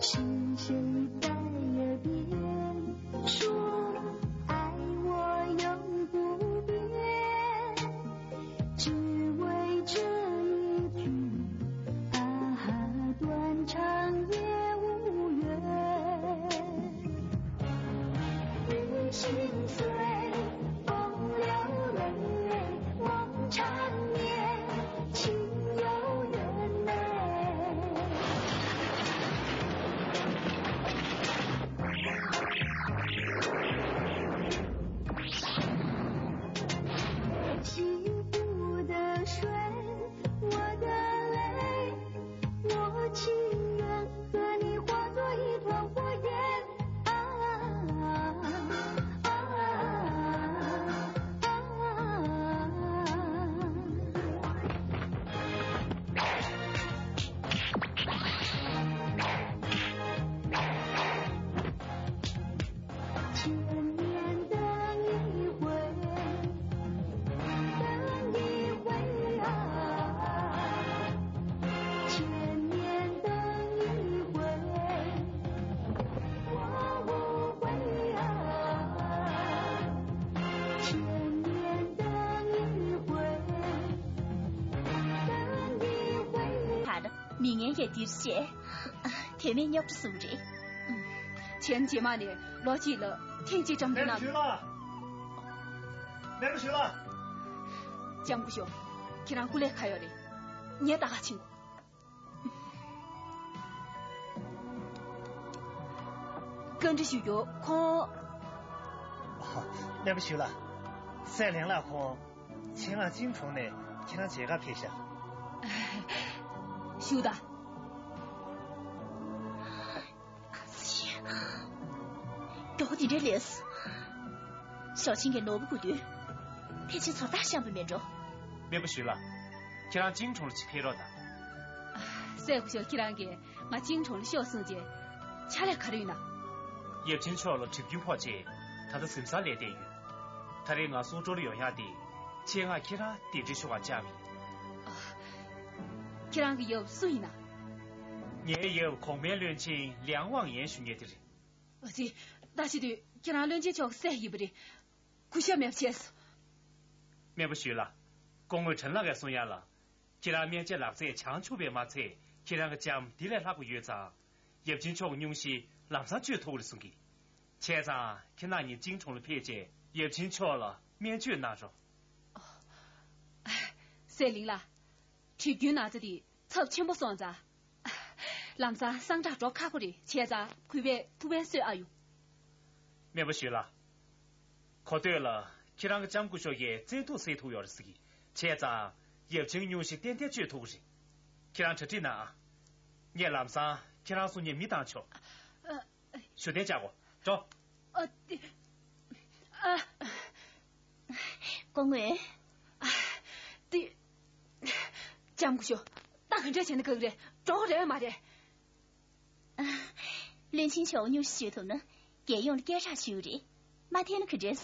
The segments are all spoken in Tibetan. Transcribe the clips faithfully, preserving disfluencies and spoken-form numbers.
是谁在耳边说，爱我永不变？只为这一句，啊，断肠也无怨。你心碎，风流泪，梦缠绵。 情有缘呐。洗不得水，我的泪，我情愿和你化作一团火焰。 啊啊啊！千年等一回，等一回啊！ 千年等一回，我无悔啊！千年等一回，等一回。 མི་ངན་ཡ་འདིར་བཤད། དེ་མིན་རྙོག་དྲ་བཟུང་རེད། བྱས་ན་རྗེས་མ་ནས་ལོ་གཅིག་ལ་ཐེངས་གཅིག་འགྲམ་དུ་ན། མེད་པ་ཞུས་ལ། མེད་པ་ཞུས་ལ། ལྕམ་སྐུ་ཞབས། ཁྱེད་རང་སྐུ་ལས་ཁག་ཡོད་རེད། ངས་ད་ག་ཕྱིན་དགོས། བཀའ་འདྲི་ཞུ་རྒྱུ་ཁོང་། ཨ། སྨན་པ་ཞུས་ལགས། སྲས་ལེང་ལགས་ཁོང་ཆེད་མངགས་ཅིང་གྲོང་ནས་ཁྱེད་རང་མཇལ་ཁར་ཕེབས་ཤག། ཞུ་དང་། མགྱོགས་པོ་དེ་འདྲའི་ལས། ཞའོ་ཆིང་གི་ནོར་བུ་དགོས་དུས། ཕལ་ཆེར་ཚོར་ཐག་ཤམ་པ་མེད་འགྲོ། སྨན་པ་ཞུས་ལགས། ཁྱེད་རང་ཅིང་གྲོང་ལ་ཅིག་ཕེབས་རོགས་གནང་། སྲས་སྐུ་ཞབས་ཁྱེད་རང་གིས་ང་ཅིང་གྲོང་ལ་ཤོག་གསུངས་རྗེས། ཕྱག་ལས་ག་རེ་ཡིན་ན། ཡབ་ཆེན་མཆོག་ལ་གྲིབ་སྐྱོན་ཕོག་རྗེས་ད་ལྟ་གཟིམ་སར་ལས་བསྡད་ཡོད། ད་རེས་ང་སུའུ་ཀྲོའུ་ལ་ཡོང་ཡག་དེ། ཆེད་མངགས་ཁྱེད་རང་གདན་འདྲེན་ཞུ་བར་བཅར་བ་ཡིན། ཁྱེད་རང་གི་ཡབ་སུ་ཡིན་ན། ངའི་ཡབ་གོང་མའི་བློན་ཆེན་ལིའང་ཝང་ཡན་ཞུ་མཁན་དེ་རེད། ཨ་ཙི། ད་བྱེད་དུས་ཁྱེད་རང་བློན་ཆེན་མཆོག་གི་སྲས་ཡིན་པ་རེད། གུས་ཞབས་མེད་པ་བྱས་སོང་། སྨན་པ་ཞུས་ལགས། སྐུ་ངོ་ཁྲེན་ལགས་ཀྱིས་གསུང་ཡག་ལ། ཁྱེད་རང་སྨན་དཔྱད་ལག་རྩལ་བྱང་ཆུབ་པས་མ་ཚད་ཁྱེད་རང་གི་ལྕམ་དེ་ལས་ལྷག་པ་ཡོད་ཙང་། ཡབ་ཆེན་མཆོག་གི་སྙུང་གཞི་ལམ་སང་བཅོས་ཐུབ་ཀྱི་རེད་གསུང་གི། བྱས་ཙང་ཁྱེད་རང་གཉིས་ཅིང་གྲོང་ལ་ཕེབས་རྗེས་ཡབ་ཆེན་མཆོག་ལ་སྨན་བཅོས་གནང་རོགས། སྲས་ལིང་ལགས། གྲིབ་སྐྱོན་ན་ཚ་དེ་ཚབས་ཆེན་པོ་སོང་ཙང་། ལམ་སང་སངས་དྲག་འགྲོ་ཁག་པོ་རེད། བྱས་ཙང་གུས་པས་ཐུགས་ཕན་གསོས་ཨ་ཡོང་། སྨན་པ་ཞུས་ལགས། གོ་ཐོས་ལ་ཁྱེད་རང་གི་ལྕམ་སྐུ་ཞབས་ཀྱིས་བཙན་ཐུག་སེལ་ཐུབ་ཡོད་རེད་ཟེར་གི། བྱས་ཙང་ཡབ་ཆེན་སྙུང་གཞི་ཏན་ཏན་བཅོས་ཐུབ་ཀྱི་རེད། ཁྱེད་རང་གྲ་སྒྲིག་གནང་ཨ། ངས་ལམ་སང་ཁྱེད་རང་སོང་ངས་མི་བཏང་ཆོག། ཨ། བཞུགས་གདན་བཅག་གོ། འགྲོ། ཨ། དེ། ཨ། སྐུ་ངོ། ཨ། དེ། ལྕམ་སྐུ་ཞབས། ད་ག་འདྲ་བྱས་ན་དགའ་གི་རེད། འགྲོ་གི་རེད་མ་རེད། བློན་ཆེན་མཆོག་སྙུང་གཞི་བཅོས་ཐུབ་ན་རྒྱལ་ཡོངས་ལ་སྐད་གྲགས་ཆེ་བ་རེད། མ་ཐེག་ན་ག་འདྲས།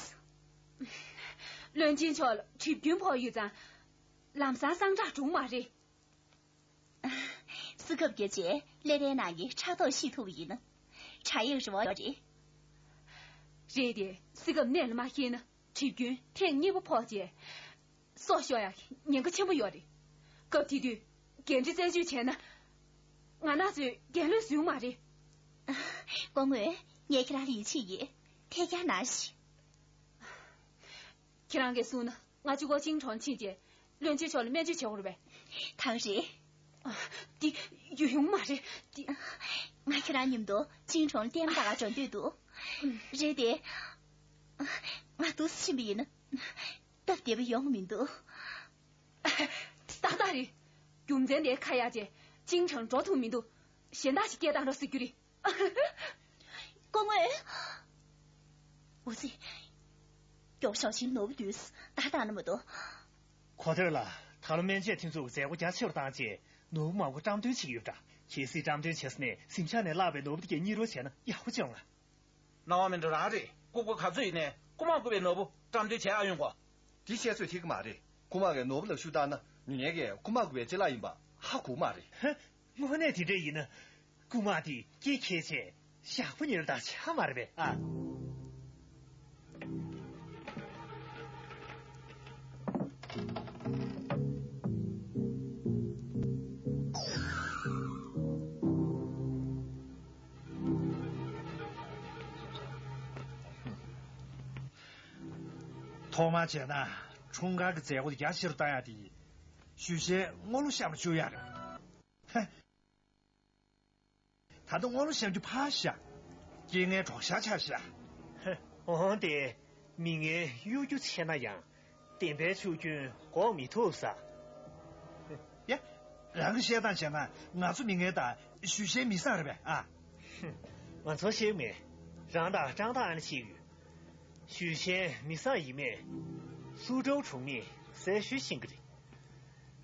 བློན་ཆེན་མཆོག་ལ་གྲིབ་སྐྱོན་ཕོག་ཡོད་ཙང་། ལམ་སང་སངས་དྲག་འགྲོ་གི་མ་རེད། སྲིད་སྐབས་བརྒྱད་ཅུའི་ཀླད་པའི་ནང་གི་ཕྲག་དོག་ཞི་ཐུབ་པ་ཡིན་ན། དྲག་ཡག་རེ་བ་ཡོད་རེད། རེད་དེ། སྲིད་སྐབས་གནད་ལ་མ་འཁེལ་ན་གྲིབ་སྐྱོན་ཐེངས་གཉིས་པ་ཕོག་རྗེས། སྲོག་ཤོར་ཡག་གི་ཉེན་ཁ་ཆེན་པོ་ཡོད་རེད། སྐབས་དེ་དུས་འགན་འཁྲི་རྩད་གཅོད་བྱས་ན། ང་རང་ཚོས་འགན་ལོས་ཡོང་མ་རེད། སྐུ་ངོ། ངས་ཁྱེད་རང་ལ་ཡིད་ཆེས་ཡོད། ཐད་ཀར་གནང་ཞིག། ཁྱེད་རང་གིས་གསུངས་ན་ང་གཅིག་པོ་ཅིང་གྲོང་ཕྱིན་རྗེས་བློན་ཆེན་མཆོག་ལ་སྨན་བཅོས་བྱེད་དགོས་རེད་པས། གང་རེད། ཨ། འདི་ཡོང་ཡོང་མ་རེད་འདི། ང་ཁྱེད་རང་མཉམ་དུ་ཅིང་གྲོང་ལ་ལྟད་མོ་ལྟ་ག་འགྲོ་འདོད་འདུག། རེད་དེ། ང་འདུག་སེ་ཕྱིན་པ་ཡིན་ན་སྟབས་བདེ་པོ་ཡོང་གི་མི་འདུག། ཏག་ཏག་རེད། རྒྱུ་མཚན་དེ་ཁ་ཡར་བྱས་ཅིང་གྲོང་འགྲོ་ཐུབ་མི་འདུག། གཞན་དག་ཅིག་སྐད་བཏང་རོགས་ཟེར་རྒྱུ་རེད། སྐུ་ངོ། འོ་ཙི། མགྱོགས་ཤོག་ཅིང་ནོར་བུ་དུས་ད་ལྟ་ན་མ་གཏོགས། གོ་ཐོས་ལ་ད་ལོ་སྨན་བཅོས་ཐོན་ཚུགས་མཛད་སྒོ་རྒྱ་ཆེ་བར་བཏང་རྗེས་ནོར་བུ་མང་པོ་བཀྲམ་སྟོན་བྱེད་ཀྱི་ཡོད་པ་འདྲ། གལ་སྲིད་བཀྲམ་སྟོན་བྱས་ཟིན་ནས་གཟིམ་ཤག་ནས་བརླག་པའི་ནོར་བུ་དེ་གས་རྙེད་རོགས་བྱས་ན་ཡག་པོ་ཅིག་ཡོང་ལ། སྣང་བ་མི་འགྲོ་རང་རེད། ལྐུགས་པ་ག་ཚོད་ཡིན་ནའི་རྐུ་མ་རྐུ་བའི་ནོར་བུ་བཀྲམ་སྟོན་བྱས་ཨ་ཡོང་གོ། དེ་བཤད་ཚོད་ཐིག་གི་མ་རེད། རྐུ་མ་གའི་ནོར་བུ་ལ་ཤུགས་བཏང་ན་ཉུང་ཉུང་གིས་རྐུ་མ་རྐུ་བའི་ཅ་ལག་ཡིན་པ་ཧ་གོ་གི་མ་རེད། ཧ། དངོས་གནས་དེ་འདྲ་ཡིན་ན། རྐུ་མ་དེ་སྐྱེ་ཁྱེད་ཆེ་ཞག་པོ་ཉེར་དང་ཆ་མ་རེད་པས་ཨ། ཐོག་མར་བྱས་ན་འཁྲུངས་སྐར་གྱི་མཛད་སྒོ་དེ་རྒྱ་ཆེ་རུ་བཏང་ཡག་དེ་ཞུ་ཤེས་སྔོ་ལོ་ཤམ་ལ་བཅུག་ཡག་རེད། ད་དུང་སྔོ་ལོ་ཤམ་རྒྱུ་ཕར་བཞག་རྐྱེན་ངན་གྲོགས་ཤ་ཆགས་ཤག་འོང་དེ་མི་ངན་གཡོ་སྒྱུ་ཆེ་ན་ཡང་བདེན་པའི་ཆུ་རྒྱུན་འགོག་མི་ཐུབ་ས། ཡ། རང་གི་བཤད་སྟངས་བྱས་ན་ང་ཚོ་མི་ངན་དང་ཞུ་ཤེས་མི་བཟང་རེད་པས་ཨ། ང་ཚོ་ཤེས་མེད། རང་དང་ཀྲང་ཏང་ཨན་ཤེས་ཡོད། ཞུས་ཆེན་མི་བཟང་ཡིན་མེད། སུའུ་ཀྲོའུ་གྲོང་མིས་གསལ་ཞུ་ཤེས་ཀྱི་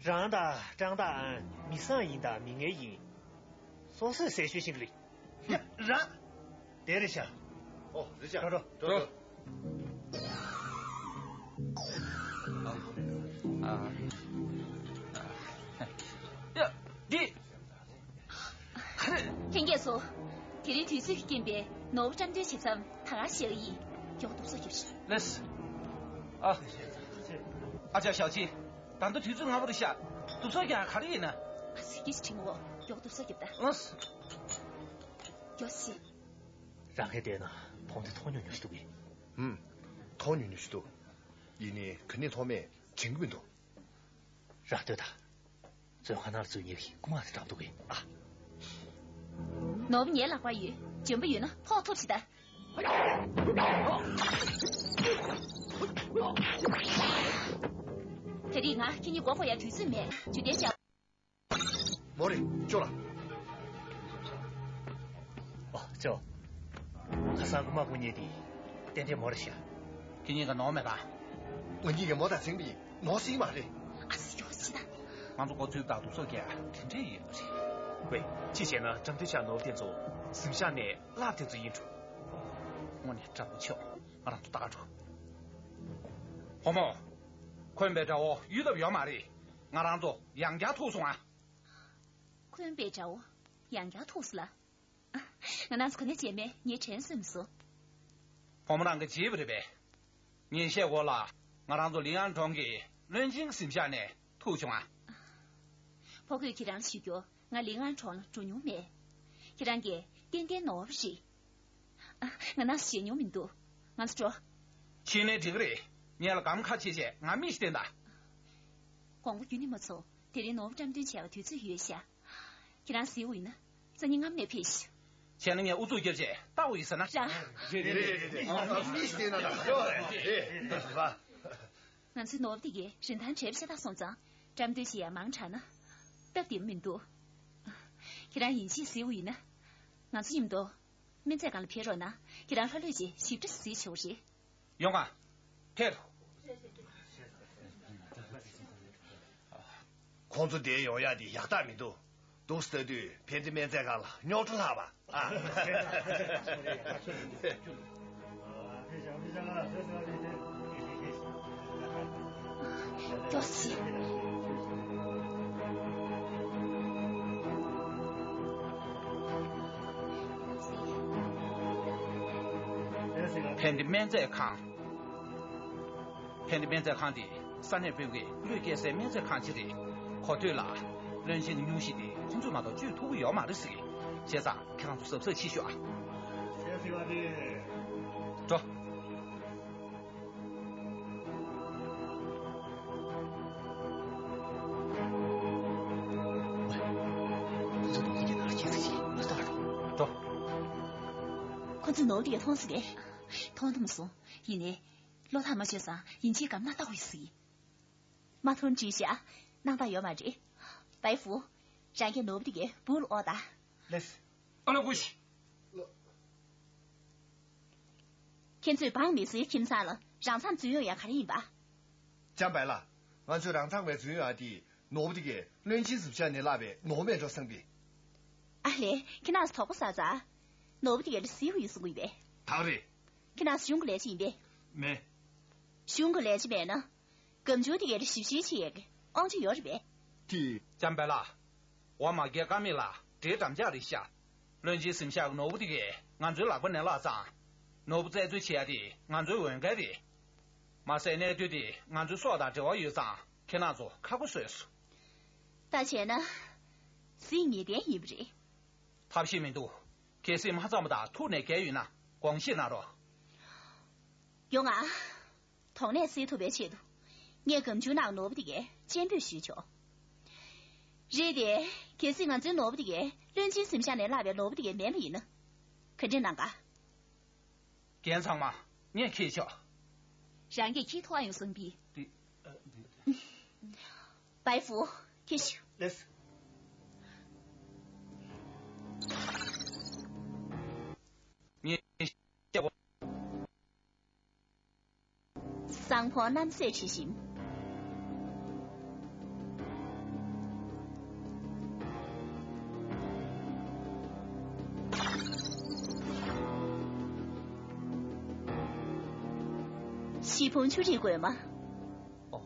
རེད། རང་དང་ཀྲང་ཏང་ཨན་མི་བཟང་ཡིན་དང་མི་ངན་ཡིན། སོ་སོས་གསལ་ཞུ་ཤེས་ཀྱི་རེད། ཡ། རང་། དེ་རེད་ཤག་ཨོ་རེད་ཤག་འགྲོ་འགྲོ། འགྲོ་འགྲོ། ཨ། ཡ། འདི། ལྷན་རྒྱས་ཚོ། དེ་རིང་དུས་ཚོད་ཀྱི་རྐྱེན་པས་ནོར་བུ་བཀྲམ་སྟོན་བྱེད་མཚམས་ད་ག་ཞིག་ཡིན། མགྱོགས་དུ་སོ་རྒྱབ་ཤིག་ལེས། ཨ། ཨ་ཅག་ཞའོ་ཅི། ད་ལྟ་དུས་ཚོད་སྔ་པོ་རེད་ཤག་དུ་སོ་རྒྱག་ག་རེ་ཡིན་ན། ཨ་ཙི་སྐད་ཆ་དྲི་མོ། མགྱོགས་དུ་སོ་རྒྱབ་ད། ཨ། མགྱོགས་ཤིག་རང་གིས་བལྟས་ན་བོང་དེ་མཐོང་ཉུང་ཉུང་ཞིག་འདུག་གི། ཧུམ། མཐོང་ཉུང་ཉུང་ཞིག་འདུག་ཡིན་ནའི་ག་ནས་མཐོང་མེད་དྲན་གྱི་མི་འདུག་ར་ལྟོས་དང་། མཛོད་ཁང་ནང་ལ་འཛུལ་ཉེ་གི་རྐུ་མ་དེ་འགྲམ་འདུག་གི་ཨ། ནོར་བུ་ངའི་ལག་པར་ཡོད། འཇོན་པོ་ཡོད་ན་ཕོག་ཐུབ་ཤིག་ད། དེ་རིང་ང་ཁྱེད་གཉིས་མགོ་སྐོར་ཡ་དུས་ཚོད་མེད། འཇུ་བསྟན་བྱ། མོ་རེ་ཅོ་ལ། ཨོ་ཅོ། ཁ་སང་རྐུ་མ་རྐུ་མཁན་དེ་ཏན་ཏན་མོ་རེད་ཤག་ཁྱེད་གཉིས་ཀ་ནོར་མེད་ག་ང་གཉིས་ཀ་མོ་དང་འཛིང་པའི་ནོར་སྲིད་མ་རེད། ཨ་ཙི་ཡོ་སི་ད། ང་ཚོ་འགོ་ཚུགས་དང་དུ་སོ་རྒྱག་དེ་འདྲས་ཡོད་མ་རེད། ཝེ། ཅི་བྱས་ན་འགྲམ་དུ་ཆགས་ནོར་བུ་དེ་ཚོ་གཟིམ་ཤག་ནས་གླགས་དེ་ཚོ་ཡིན་འགྲོ། དངོས་གནས་དྲང་པོ་ཆོག་ང་རང་ཚོ་ལྟ་ག་འགྲོ། བུ་མོ། འཁོན་པའི་དགྲ་བོ་གཡུལ་ཐབས་ཡོད་མ་རེད། ང་རང་ཚོ་ཡང་བསྐྱར་ཐུག་སོང་ཨ། འཁོན་པའི་དགྲ་བོ་ཡང་བསྐྱར་ཐུག་སོང་ལ། ང་རང་ཚོ་ག་ནས་བྱས་མེད་ངས་དྲན་སོང་མི་སོང་། བུ་མོ་རང་གིས་བརྗེད་པ་རེད་པས། ཉིན་ཤས་འགོར་ལ་ང་རང་ཚོ་ལི་ཨན་གྲོང་གི་བློན་ཆེན་གྱི་གཟིམ་ཤག་ནས་ཐུག་བྱུང་ཨ། ཕོ་རྒོད་ཁྱེད་རང་ཞུ་རྒྱུ་ང་ལི་ཨན་གྲོང་ལ་འགྲོ་མྱོང་མེད། ཁྱེད་རང་གིས་ཏན་ཏན་ནོར་བ་རེད། ཨ། ང་ནང་བཞིན་ཉོ་མི་འདུག་ང་ཚོ་འགྲོ། ཕྱིན་ནས་འགྲིག་གི་རེད། ངས་ལ་གམ་ཁ་ཕྱེ་བྱས་ང་མིག་ཤི་བསྟན་ད། དགོངས་པ་རྒྱུན་ནས་མ་ཚོམས། དེ་རིང་ནོར་བུ་བཀྲམ་སྟོན་བྱས་པ་དུས་ཚོད་ཡོད་ཤག་ཁྱེད་རང་གཟིགས་འོས་ན་སང་ཉིན་སྔ་མོ་ནས་ཕེབས་ཤོག་བྱས་ན་ངས་ཨུ་ཚུགས་རྒྱབ་བྱས་ལྟ་འོས་ཡིན་ཟེར་ན། རང་། རེད་རེད་རེད་རེད། ཨ། མིག་ཤི་བསྟན་ན་ད་ཡོད་རེད། ང་ཚོའི་ནོར་བུ་དེ་གའི་རིན་ཐང་བྲལ་བ་ཤ་སྟག་སོང་ཙང་བཀྲམ་སྟོན་བྱེད་ཡ་མང་དྲགས་ན་སྟབས་བདེ་མི་འདུག་ཁྱེད་རང་ཡིན་གཅིག་གཟིགས་འོས་ན། ང་ཚོ་མཉམ་དུ་སྨན་རྫས་སྒང་ལ་ཕེབས་རོགས་གནང་། ཁྱེད་རང་ལྷོད་ལྷོད་ཅིག་ཞིབ་ཕྲ་གཟིགས་ཆོག་རེད། ཡོང་ང་། ཕེབས། ཁོང་ཚོ་འདིར་ཡོང་ཡག་དེ་ཡག་རྟགས་མི་འདུག་འདུག་ཟེར་དུས་ཕན་བདེ་སྨན་རྫས་ཁང་ལ་རྙོག་དྲ་ལྷག་པ། ཨ། མགྱོགས་ཤིག་ཕན་བདེ་སྨན་རྫས་ཁང་། ཕན་བདེ་སྨན་རྫས་ཁང་དེ་ས་གནས་བོད་ཀྱི་བློས་བཀལ་སའི་སྨན་རྫས་ཁང་ཅིག་རེད། གོ་ཐོས་ལ་བློན་ཆེན་གྱི་སྙུང་གཞི་དེ་ཁོང་ཚོས་མ་གཏོགས་བཅོས་ཐུབ་ཀྱི་ཡོད་མ་རེད་ཟེར་གི། བྱས་ཙང་ཁྱེད་རང་ཚོ་གཟབ་གཟབ་བྱེད་ཤོག་ཨ། འགྲོ། འགྲོ། ཁོ་ཚོས་ནོར་བུ་དེ་ག་མཐོང་སོང་ངས། མཐོང་ཐུབ་མ་སོང་། ཡིན་ནའི། བློ་ཐག་མ་ཆོད་ཙང་ཡིན་གཅིག་གམ་ན་ལྟ་དགོས་ཟེར་གི། མ་མཐོང་བྲིས་ཤག་སྣང་དག་ཡོད་མ་རེད། པའི་ཧྥུ། རང་གིས་ནོར་བུ་དེ་གའི་སྦུག་ལ་ཨོ་ད། ལེས། ཨ་ལ་ཀུ་ཤི། ཁྱེད་ཚོས་འབངས་མི་སེར་ཁྱིམ་ཚང་ལ་རང་མཚང་འཛུལ་ཡོང་ཡ་ག་རེ་ཡིན་པ། ལྕམ་པའི་ལགས། ང་ཚོས་རང་མཚང་བའི་འཛུལ་ཡོང་ཡ་དེ་ནོར་བུ་དེ་གའི་བློན་ཆེན་གཟིམ་ཤག་ནས་བརླགས་པའི་ནོར་བུ་མེད་འགྲོ་བསམ་པས། ཨ་ལས། ཁྱེད་རང་ཚོ་དོགས་པ་ཟ་ཚར། ནོར་བུ་དེ་གའི་ལ་གཟིགས་པ་ཡིན་གསུང་གི་ཡོད་པས། ད་རེད། ཁྱེད་རང་ཚོ་གཞུང་གི་ལས་བྱེད་ཡིན་པས། མེད། གཞུང་གི་ལས་བྱེད་མེད་ན། སྒམ་ཆུང་དེ་གའི་ལ་ཞིབ་བཤེར་བྱེད་ཡས་ཀྱི་དབང་ཆ་ཡོད་རེད་པས། དེ། ལྕམ་པའི་ལགས། འོག་མ་རྒྱལ་ཀ་མེད་ལ་འདྲེ་འགྲམ་ལྕག་རེད་ཤག་བློན་ཆེན་གཟིམ་ཤག་གི་ནོར་བུ་དེ་གས་ང་ཚོའི་ལག་པ་ནས་བརླག་ཙང་། ནོར་བུ་རྩད་གཅོད་བྱེད་ཡ་དེ་ང་ཚོའི་འོས་འགན་རེད། མ་ཟད་གནད་དོན་དེ་ང་ཚོའི་སྲོག་དང་འབྲེལ་བ་ཡོད་ཙང་ཁྱེད་རང་ཚོ་ཁག་པོ་བཟོས་སོང་། ད་བྱས་ན། གཟི་ངེས་གཏན་ཡིན་པ་རེད། ཐབས་ཤེས་མི་འདུག་གལ་སྲིད་མ་ཚང་བ་དང་ཐུག་ནས་བརྒལ་ཡོད་ན་དགོངས་བཞེས་གནང་རོགས། ཡོང་ང་། དོགས་གནད་སེལ་ཐུབ་པའི་ཆེད་དུ། ངས་སྒམ་ཆུང་ནང་ནོར་བུ་དེ་གའི་སྤྱན་འབུད་ཞུས་ཆོག་རེད་དེ། གལ་སྲིད་ང་ཚོའི་ནོར་བུ་དེ་གའི་བློན་ཆེན་གཟིམ་ཤག་ནས་བརླག་པའི་ནོར་བུ་དེ་གའི་མིན་པ་ཡིན་ན། ག་འདྲ་གནང་ག་རྒན་ཚང་མ། ངས་འཁྱེར་ཆོག་རང་གིས་འཁྱེར་ཐུབ་ཨ་ཡོང་སང་པི། འདི། ཨ། འདི། པའི་ཧྥུ། འཁྱེར་ཤོག་ལེས། ངས། བཟང་ཕོངས་རྣམ་སྲས་ཁྲི་ཞིམ། ཤི་ཕུང་ཆུ་རིས་དགོས་མ། ཨོ།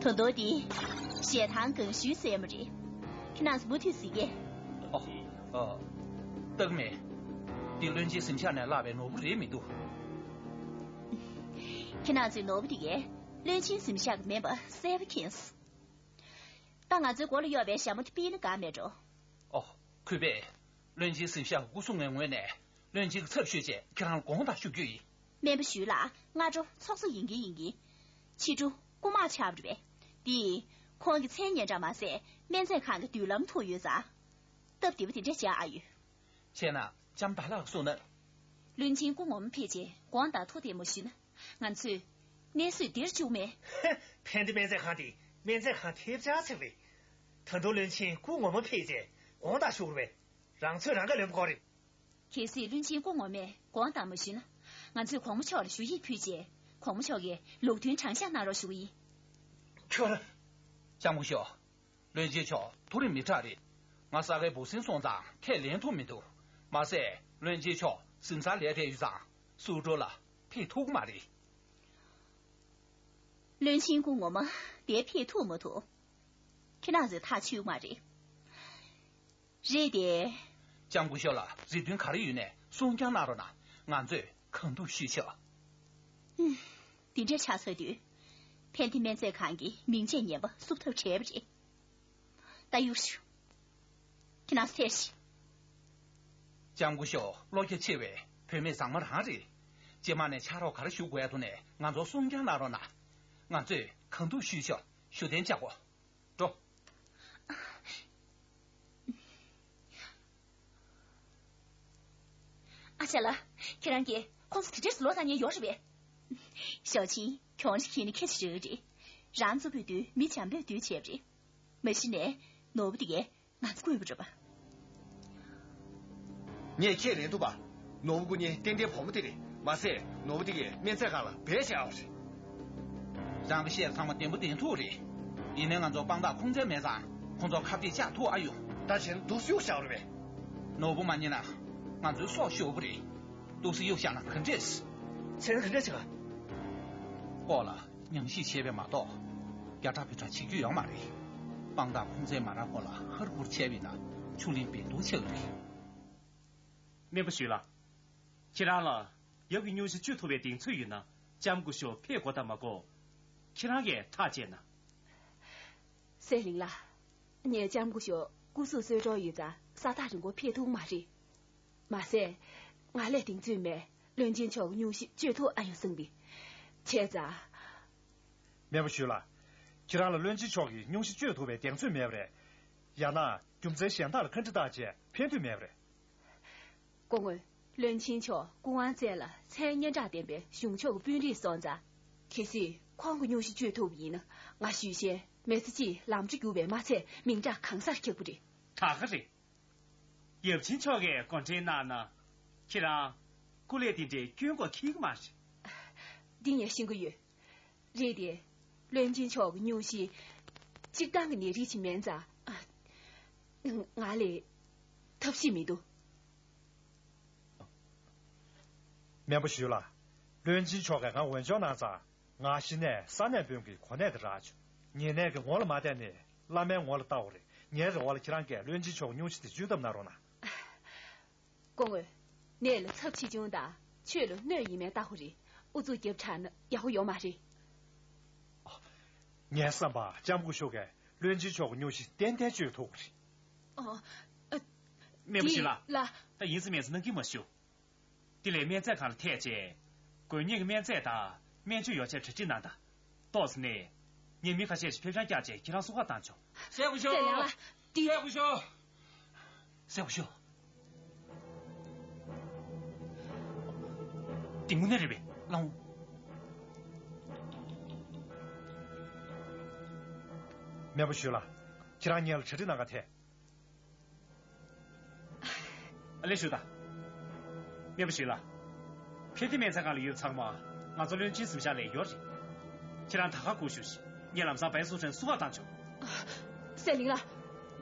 ད་དུང་འདི། ཞལ་ཐང་གང་ཞུས་ཟེར་མ་རེད། ཁྱེད་རང་ཚོ་མུ་མཐུད་གཟིགས་ཀྱི། ཨོ། ཨོ། སྟག་མེ། འདི་བློན་ཆེན་གཟིམ་ཤག་ནས་བརླག་པའི་ནོར་བུ་རེད་མི་འདུག་ཁྱེད་རང་ཚོའི་ནོར་བུ་དེ་གས་བློན་ཆེན་གཟིམ་ཤག་གི་མིན་པ་གསལ་པོ་མཁྱེན་སོང་། ད་ང་ཚོའི་མགོ་ལ་གཡོགས་པའི་ཞྭ་མོ་དེ་ཕུད་ན་དགའ་མེད་འགྲོ། ཨོ། གུས་པས། བློན་ཆེན་གཟིམ་ཤག་སྐུ་སྲུང་བའི་ངོས་ནས་བློན་ཆེན་གྱི་ཚབ་ཞུས་བྱས་ཁྱེད་རང་ལ་དགོངས་དག་ཞུ་རྒྱུ་ཡིན། སྨན་པ་ཞུས་ལགས། སྔ་དྲོ་ཚོགས་གཙོ་ཡིན་གྱི་ཡིན་གྱི། ཕྱི་དྲོ་སྐུ་དམག་ཆགས་པ་རེད་པས། འདི། ཁོང་གི་མཚན་སྙན་གྲགས་མ་ཟད་སྨན་རྫས་ཁང་གི་མདུན་ལམ་ཐུག་ཡོད་ཙང་། སྟབས་བདེ་པོ་དེ་འདྲ་བྱ་ཨ་ཡོད། བྱས་ན་ལྕམ་དར་ལགས་གསུངས་ན། བློན་ཆེན་སྐུ་ངོ་མ་ཕེབས་རྗེས་དགོངས་དག་ཐུགས་བདེ་མོ་ཞུས་ན། ང་ཚོས་གནས་བཟོད་འདིར་བཅུག་མེད། ཕན་བདེ་སྨན་རྫས་ཁང་དེ་སྨན་རྫས་ཁང་ཐེབས་ཆག་ཚིག་རེད། ད་དུང་བློན་ཆེན་སྐུ་ངོ་མ་ཕེབས་རྗེས་དགོངས་དག་ཞུ་དགོས་པས། རང་ཚོས་རང་དགའ་ལོན་པ་ཁོ་རེད། གལ་སྲིད་བློན་ཆེན་སྐུ་ངོ་མས་དགོངས་དག་མ་ཞུས་ན། ང་ཚོས་གོང་མ་མཆོག་ལ་ཞུ་ཡིག་ཕུལ་རྗེས་གོང་མ་མཆོག་གིས་ལུགས་མཐུན་དྲང་བཞག་གནང་རོགས་ཞུ་གི་ཡིན། ཁྱོད། ལྕམ་སྐུ་ཞབས། བློན་ཆེན་མཆོག་མཐོ་རིམ་མི་དྲག་རེད། ང་ས་གའི་འབུ་སྲིན་སོང་ཙང་ཁས་ལེན་ཐུབ་མི་འདུག་མ་ཟད་བློན་ཆེན་མཆོག་གཟིམ་ཚང་ལས་བསྡད་ཡོད་ཙང་སུའུ་ཀྲོའུ་ལ་ཕེབས་ཐུབ་ཀྱི་མ་རེད། བློན་ཆེན་སྐུ་ངོ་མ་དེ་ཕེབས་ཐུབ་མ་ཐུབ། ཁྱེད་རང་ཚོས་ཐག་ཆོད་ཀྱི་མ་རེད། རེད་དེ། ལྕམ་སྐུ་ཞབས་ལ་རེ་འདུན་ག་རེ་ཡོད་ནས་གསུང་རྐྱང་གནང་རོགས་གནང་། ང་ཚོས་གང་ཐུབ་ཞུས་ཆོག་ཧུམ། དེ་འདྲ་ཆགས་ཚར་དུས། ཕན་བདེ་སྨན་རྫས་ཁང་གི་མིང་ཆད་ངན་པ་བསུབ་ཐབས་བྲལ་བ་རེད། ད་གཡུག་ཞུ། ཁྱེད་རང་སེར་ཞིག་ལྕམ་སྐུ་ཞབས་བློ་རྒྱ་ཆེ་བའི་བུད་མེད་བཟང་མོ་རང་རེད། རྗེས་མ་ནས་ཕྱག་རོགས་ག་རེ་ཞུ་དགོས་ཡ་འདུག་ནས་ང་ཚོར་གསུང་རྐྱང་གནང་རོགས་གནང་། ང་ཚོས་གང་ཐུབ་ཞུས་ཆོག་ཞུ་གཏན་འཇགས་གོ། འགྲོ། ཨ་ཅག་ལགས། ཁྱེད་རང་གིས་ཁོང་ཚོ་དེ་འདྲས་ལོག་བཏང་མཁན་ཡོད་རེད་པས། ཞའོ་ཆིན། གྱོང་རེ་ཁྱེར་ནས་ཁྱེད་ཚོ་རེད་རེད། རང་གཙོ་བོས་འདུལ་མི་བྱམས་པོས་འདུལ་བྱས་པ་རེད། མ་གཞི་ནས་ནོར་བུ་དེ་གས་ང་ཚོ་བརྐུས་པ་རེད་པ། ངས་ཁས་ལེན་ཐུབ་པ། ནོར་བུ་སྐུ་ཉིད་ཏན་ཏན་བུ་མོ་དེ་རེད། མ་ཟད་ནོར་བུ་དེ་གས་སྨན་རྫས་ཁང་ལ་བེད་སྤྱད་ཡག་རེད། རང་གི་བཤད་ཚང་མ་བདེན་པོ་བདེན་ཐུག་རེད། ཡིན་ནའི་ང་ཚོ་དཔང་རྟགས་ཁུངས་བཙན་མེད་ཙང་ཁོང་ཚོར་ཁ་གཏད་བཅག་ཐུབ་ཨ་ཡོང་། ད་བྱས་ན་འདུག་སེ་གཡུག་བཞག་རེད་པས། ནོར་བུ་མ་རྙེད་ན་ང་ཚོའི་སྲོག་ཤོར་གི་རེད། འདུག་སེ་གཡུག་བཞག་ན་ག་འདྲས། བྱས་ན་ག་འདྲས་བྱེད་ག་ལྐོག་ལ་ཉམས་ཞིབ་བྱས་པས་མ་གཏོགས། རྒྱ་གྲགས་བུ་ཕྲ་བྱེད་རྒྱུ་ཡོད་མ་རེད། དཔང་རྟགས་ཁུངས་བཙན་མ་རག་གོང་ལ་ཧ་རུ་ཧུར་བྱས་པ་ཡིན་ན་ཆུ་གླིང་སྦལ་ཏོག་ཆགས་ཀྱི་རེད། སྨན་པ་ཞུས་ལགས། ཁྱེད་རང་ལ་ཡབ་ཀྱི་སྙུང་གཞི་གཅོད་ཐུབ་པའི་གདེང་ཚོད་ཡོད་ན་ལྕམ་སྐུ་ཞབས་ཕེབས་དགོས་དང་མ་དགོས། ཁྱེད་རང་གིས་ཐག་བཅད་ན། སེ་ལིང་ལགས། ངས་ལྕམ་སྐུ་ཞབས་སྐུ་གཟུགས་གསོས་གྲོགས་ཡོད་ཙང་ས་ཐག་རིང་པོ་ཕེབས་ཐུབ་མ་རེད། མ་ཟད། ང་ལས་གདེང་ཚོད་མེད། བློན་ཆེན་མཆོག་གི་སྙུང་གཞི་གཅོད་ཐུབ་ཨ་ཡོང་བསམ་པས། བྱས་ཙང་། སྨན་པ་ཞུས་ལགས། ཁྱེད་རང་ལ་བློན་ཆེན་མཆོག་གི་སྙུང་གཞི་གཅོད་ཐུབ་པའི་གདེང་ཚོད་མེད་པ་རེད། ཡང་ན་རྒྱུ་མཚན་གཞན་དག་ལ་བཀའ་འདྲི་བཏང་རྗེས་ཕན་ཐོགས་མེད་པ་རེད། སྐུ་ངོ། བློན་ཆེན་མཆོག་སྐུ་དབང་བཙན་ལ་མཚན་སྙན་གྲགས་ལྡན་པའི་གཞུང་ཕྱོགས་ཀྱི་དཔོན་རིགས་སོང་ཙང་། གལ་སྲིད་ཁོང་གི་སྙུང་གཞི་གཅོད་ཐུབ་པ་ཡིན་ན། ང་ཞུས་བྱས་མི་ཚེ་གཅིག་ལམ་འགྲོ་རྒྱུག་པས་མ་ཚད་མིང་གྲགས་གང་སར་ཁྱབ་ཀྱི་རེད། ད་ག་རེད། ཡབ་ཆེན་མཆོག་གིས་འགོ་འདྲེན་གནང་ན། ཁྱེད་རང་སྐུ་ལས་དེ་འདྲའི་སྐྱོན་འགོག་འཁེལ་གྱི་མ་རེད། འདི་ངས་ཤེས་ཀྱི་ཡོད། རེད་དེ། བློན་ཆེན་མཆོག་གི་སྙུང་གཞི་གཅིག་སྟངས་ཀྱི་ནད་རིགས་ཅིག་མིན་ཙང་། ཨ། ང་ལ་ཐབས་ཤེས་མི་འདུག་སྨན་པ་ཞུས་ལགས། བློན་ཆེན་མཆོག་གིས་ང་འོས་སྦྱོར་གནང་ཙང་ ང་ཤི་ནས་ས་གནས་དཔོན་གྱི་གོ་གནས་དེ་རག་བྱུང་། ཉེ་གནས་ཀྱི་ངོ་ལ་མ་བལྟས་ནས་བླ་མའི་ངོ་ལ་ལྟ་བ་རེད། ངའི་རེ་བ་ལ་ཁྱེད་རང་གིས་བློན་ཆེན་མཆོག་གི་སྙུང་གཞི་དེ་བཅོལ་ཐབས་གནང་རོགས་གནང་། སྐུ་ངོ། གནས་ལ་ཚབས་ཆེ་ཆུང་དང་ཆོས་ལ་གནོད་ཡིན་མིན་ལྟ་དགོས་རེད། ཨུ་ཚུགས་རྒྱབ་དྲགས་ན་ཡག་པོ་ཡོད་མ་རེད། ངའི་བསམ་པར་ལྕམ་སྐུ་ཞབས་ཀྱིས་བློན་ཆེན་མཆོག་གི་སྙུང་གཞི་ཏན་ཏན་བཅོལ་ཐུབ་ཀྱི་རེད། ཨ། ཨ། སྨན་པ་ཞུས་ལགས། ལགས། ད་ཡིན་ཟེར་མིན་ཟེར་གནང་གི་མ་ཞུ། དེ་ལས་སྨན་རྫས་ཁང་ལ་ཐད་བྱས། དགོས་ངེས་ཀྱི་སྨན་རྫས་དང་སྨན་བཅོས་ཡོ་བྱད་གྲ་སྒྲིག་གནང་དང་། ཏོག་ཙམ་ནས། ངས་མི་ཁ་ཤས་ཤིག་ཕེབས་བྱང་བཀྱག་བྱས་ཁྱེད་རང་བསུ་ག་བཏང་ཆོག་སྲས་སྐུ་ཞབས། སྲས་ལགས་ལ། འདི། སྲས་སྐུ་ཞབས། སྲས་སྐུ་ཞབས། འདི་དངོས་གནས་རེད་པས། ལགས་འོང་། སྨན་པ་ཞུས་ལགས། ཁྱེད་རང་ངེད་ལ་གྲ་སྒྲིག་གནང་ག་ཐད། ཨ་ལས་ཞུ་དང་། སྨན་པ་ཞུས་ལགས། ཕན་བདེ་སྨན་རྩིས་ཁང་ལ་ཡོད་ཚང་མ་ང་ཚོ་བློན་ཆེན་གཟིམ་ཤག་ལ་ཡོད་རེད། ཁྱེད་རང་ད་ག་སྒུག་བཞུགས་ཤིག་ངས་ལམ་སང་བའི་སུ་ཁྲོན་བསུ་ག་བཏང་ཆོག་སྲས་ལིང་ལགས།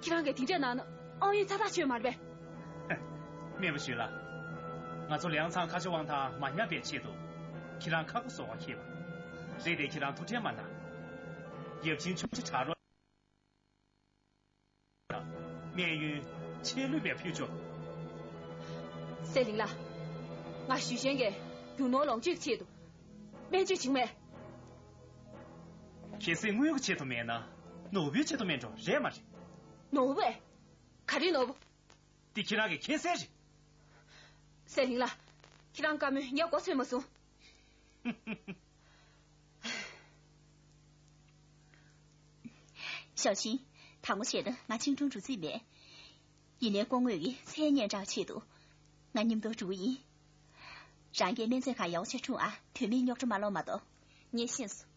ཁྱེད་རང་གིས་དེ་འདྲས་གནང་ན་ཨང་ཡོད་ཚ་ཐག་ཆོད་མ་རེད་པས། སྨན་པ་ཞུས་ལགས། ང་ཚོ་ལིང་ཚང་ཁ་ཆེ་དབང་ཐང་མ་ཉམས་པའི་ཆེད་དུ། ཁྱེད་རང་ཁ་སྒོ་གསོ་བ་འཁེལ་བ། རེད་དེ་ཁྱེད་རང་ཐུགས་ཁྲལ་མ་གནང་། ཡབ་ཆེན་ཆུང་ཆེ་གྲྭ་རོགས། སྨན་ཡོན་ཆེས་ལྷོད་པའི་ཕུལ་ཆོག་སྲས་ལིང་ལགས། ང་ཞུས་ཆེན་གྱི་རྒྱུ་ནོར་ལོངས་སྤྱོད་ཆེད་དུ་སྨན་བཅོས་བྱེད་མེད། གལ་སྲིད་དངུལ་གྱི་ཆེད་དུ་མེད་ན་ནོར་བུའི་ཆེད་དུ་མེད་འགྲོ་རེད་མ་རེད། ནོར་བུ། ག་རེ་ནོར་བུ། འདི་ཁྱེད་རང་གི་ཁེ་ཟས་རེད། སྲས་ལིང་ལགས། ཁྱེད་རང་བཀའ་མོལ་ངས་མགོ་ཚོས་མ་སོང་། ཞའོ་ཆིང་། དང་པོ་བྱས་ན་ང་ཅིང་ཀྲུང་འགྲོ་རྩིས་མེད། ཡིན་ནའི་སྐུ་ངོ་གི་མཚན་སྙན་གྲགས་ཆེད་དུ། ང་མཉམ་དུ་འགྲོ་གི་ཡིན། རང་གིས་སྨན་རྩིས་ཁང་ཡག་པོ་ཅིག་འཁྲུངས་ཨ། དོན་མེད་རྙོག་དྲ་མ་སློང་མ་གཏོགས། ངས་ཤེས་སོང་།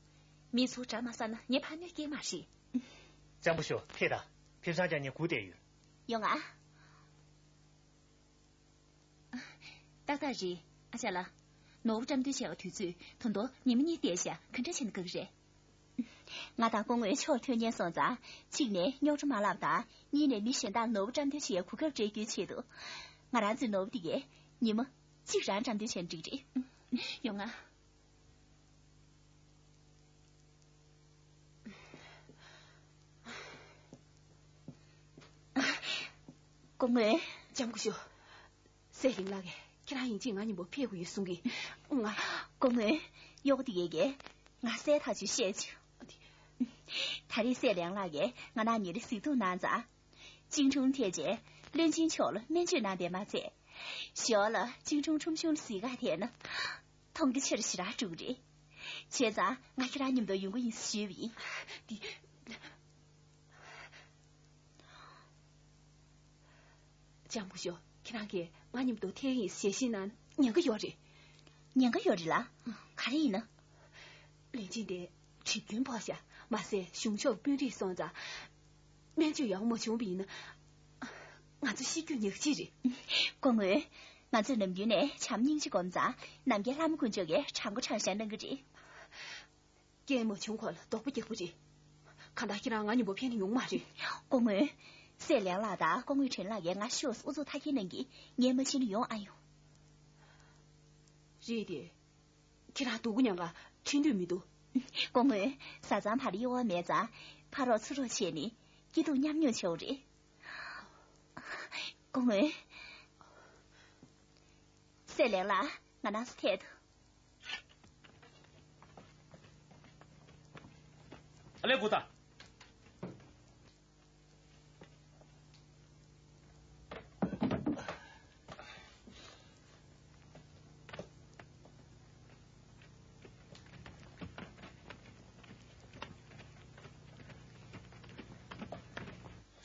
མི་ཚོ་དགྲ་མ་ཟ་ན་ངས་ཕར་གནོད་སྐྱེལ་མ་རེད། ལྕམ་སྐུ་ཞབས་ཕེབས་དང་། ཕེབས་བྱང་རྒྱག་ནས་སྒུག་བསྡད་ཡོད། ཡོང་ང་། ཏག་ཏག་རེད། ཨ་ཅག་ལགས། ནོར་བུ་བཀྲམ་སྟོན་བྱས་པ་དུས་ཚོད་ད་དུང་ཉི་མ་གཉིས་བསྡད་ཤག་ག་འདྲ་བྱས་ན་དགའ་གི་རེད། ང་དང་སྐུ་ངོའི་ཕྱོགས་ཐོན་མཁན་སོང་ཙང་། གཅིག་ནས་རྙོག་དྲ་མ་ལབ་དང་། གཉིས་ནས་མི་གཞན་དག་ནོར་བུ་བཀྲམ་སྟོན་བྱེད་ཡའི་གོ་སྐབས་སྤྲད་རྒྱུའི་ཆེད་དུ། ང་རང་ཚོའི་ནོར་བུ་འདི་གས་ཉི་མ་གཅིག་རང་བཀྲམ་སྟོན་བྱས་ན་འགྲིག་རེད། ཡོང་ང་། སྐུ་ངོ། ལྕམ་སྐུ་ཞབས། སྲས་ལིང་ལགས་ཀྱིས་ཁྱེད་རང་ཡིན་གཅིག་ང་མཉམ་པོ་ཕེབས་དགོས་ཡོད་གསུང་གི། ང་། སྐུ་ངོ། གཡོག་དེ་གས་ཀྱིས་ང་གསལ་ཐག་ཆོད་བཤད་བྱུང་། ད་རེས་སྲས་ལིང་ལགས་ཀྱིས་ང་རང་གཉིས་ལ་གཟིགས་རྟོག་གནང་ཙང་། ཅིང་ཀྲུང་ཐེ་ཅེ་བློན་ཆེན་མཆོག་ལ་སྨན་བཅོས་གནང་བས་མ་ཚད། ཞོར་ལ་ཅིང་ཀྲུང་ཁྲོམ་གཞུང་ལ་གཟིགས་ག་ཐད་ན། མཐོང་རྒྱ་ཆེ་རུ་ཞེ་དྲག་འགྲོ་གི་རེད། བྱས་ཙང་ང་ཁྱེད་རང་མཉམ་དུ་ཡོང་གི་ཡིན་ཞུས་པ་ཡིན། འདི། ལྕམ་སྐུ་ཞབས། ཁྱེད་རང་གིས་ང་མཉམ་དུ་ཐད་ཡིན་ཞལ་བཞེས་གནང་ཉེན་ཁ་ཡོད་རེད། ཉེན་ཁ་ཡོད་རེད་ལ། ག་རེ་ཡིན་ན། བློན་ཆེན་དེ་གྲིབ་སྐྱོན་ཕོག་ཤག་མ་ཟད་གཞུང་ཕྱོགས་དཔོན་རིགས་སོང་ཙང་། སྨན་བཅོས་ཡག་པོ་མ་བྱུང་བ་ཡིན་ན། ང་ཚོ་ཤི་རྒྱུ་ཉག་གཅིག་རེད། སྐུ་ངོ། ང་ཚོས་ནམ་རྒྱུན་ནས་བྱམས་སྙིང་རྗེ་སྒོམ་ཙང་། ནམ་མཁའི་ལྷ་མོ་དཀོན་མཆོག་གིས་དྲང་པོ་དྲང་བཞག་གནང་གི་རེད། རྐྱེན་མ་བྱུང་གོང་ལ་དོགས་པ་རྒྱག་པ་རེད། གང་ལྟར་ཁྱེད་རང་ང་མཉམ་པོ་ཕེབས་ན་ཡོང་མ་རེད། སྐུ་ངོ། སྲས་ལིང་ལགས་དང་སྐུ་ངོ་ཁྲེན་ལགས་ཀྱིས་ང་ཤོག་ཨུ་ཚུགས་མཐའ་སྐྱེལ་གནང་གིས་ངས་མ་ཕྱིན་ན་ཡོང་ཨ་ཡོང་། རེད་དེ། ཁྱེད་རང་སྡུག་གུ་མྱངས་ག་ཁྲིད་འདོད་མི་འདུག་སྐུ་ངོ། བཟའ་ཚང་བར་གཡོ་བ་མེད་ཙང་། ཕ་རོགས་ཚུར་རོགས་བྱས་ནས་སྐྱིད་སྡུག་མཉམ་མྱོང་བྱེད་དགོས་རེད། སྐུ་ངོ། སྲས་ལིང་ལགས། ང་རང་ཚོ་ཐད་དུ། ཨ་ལས་སྒུག་དང་།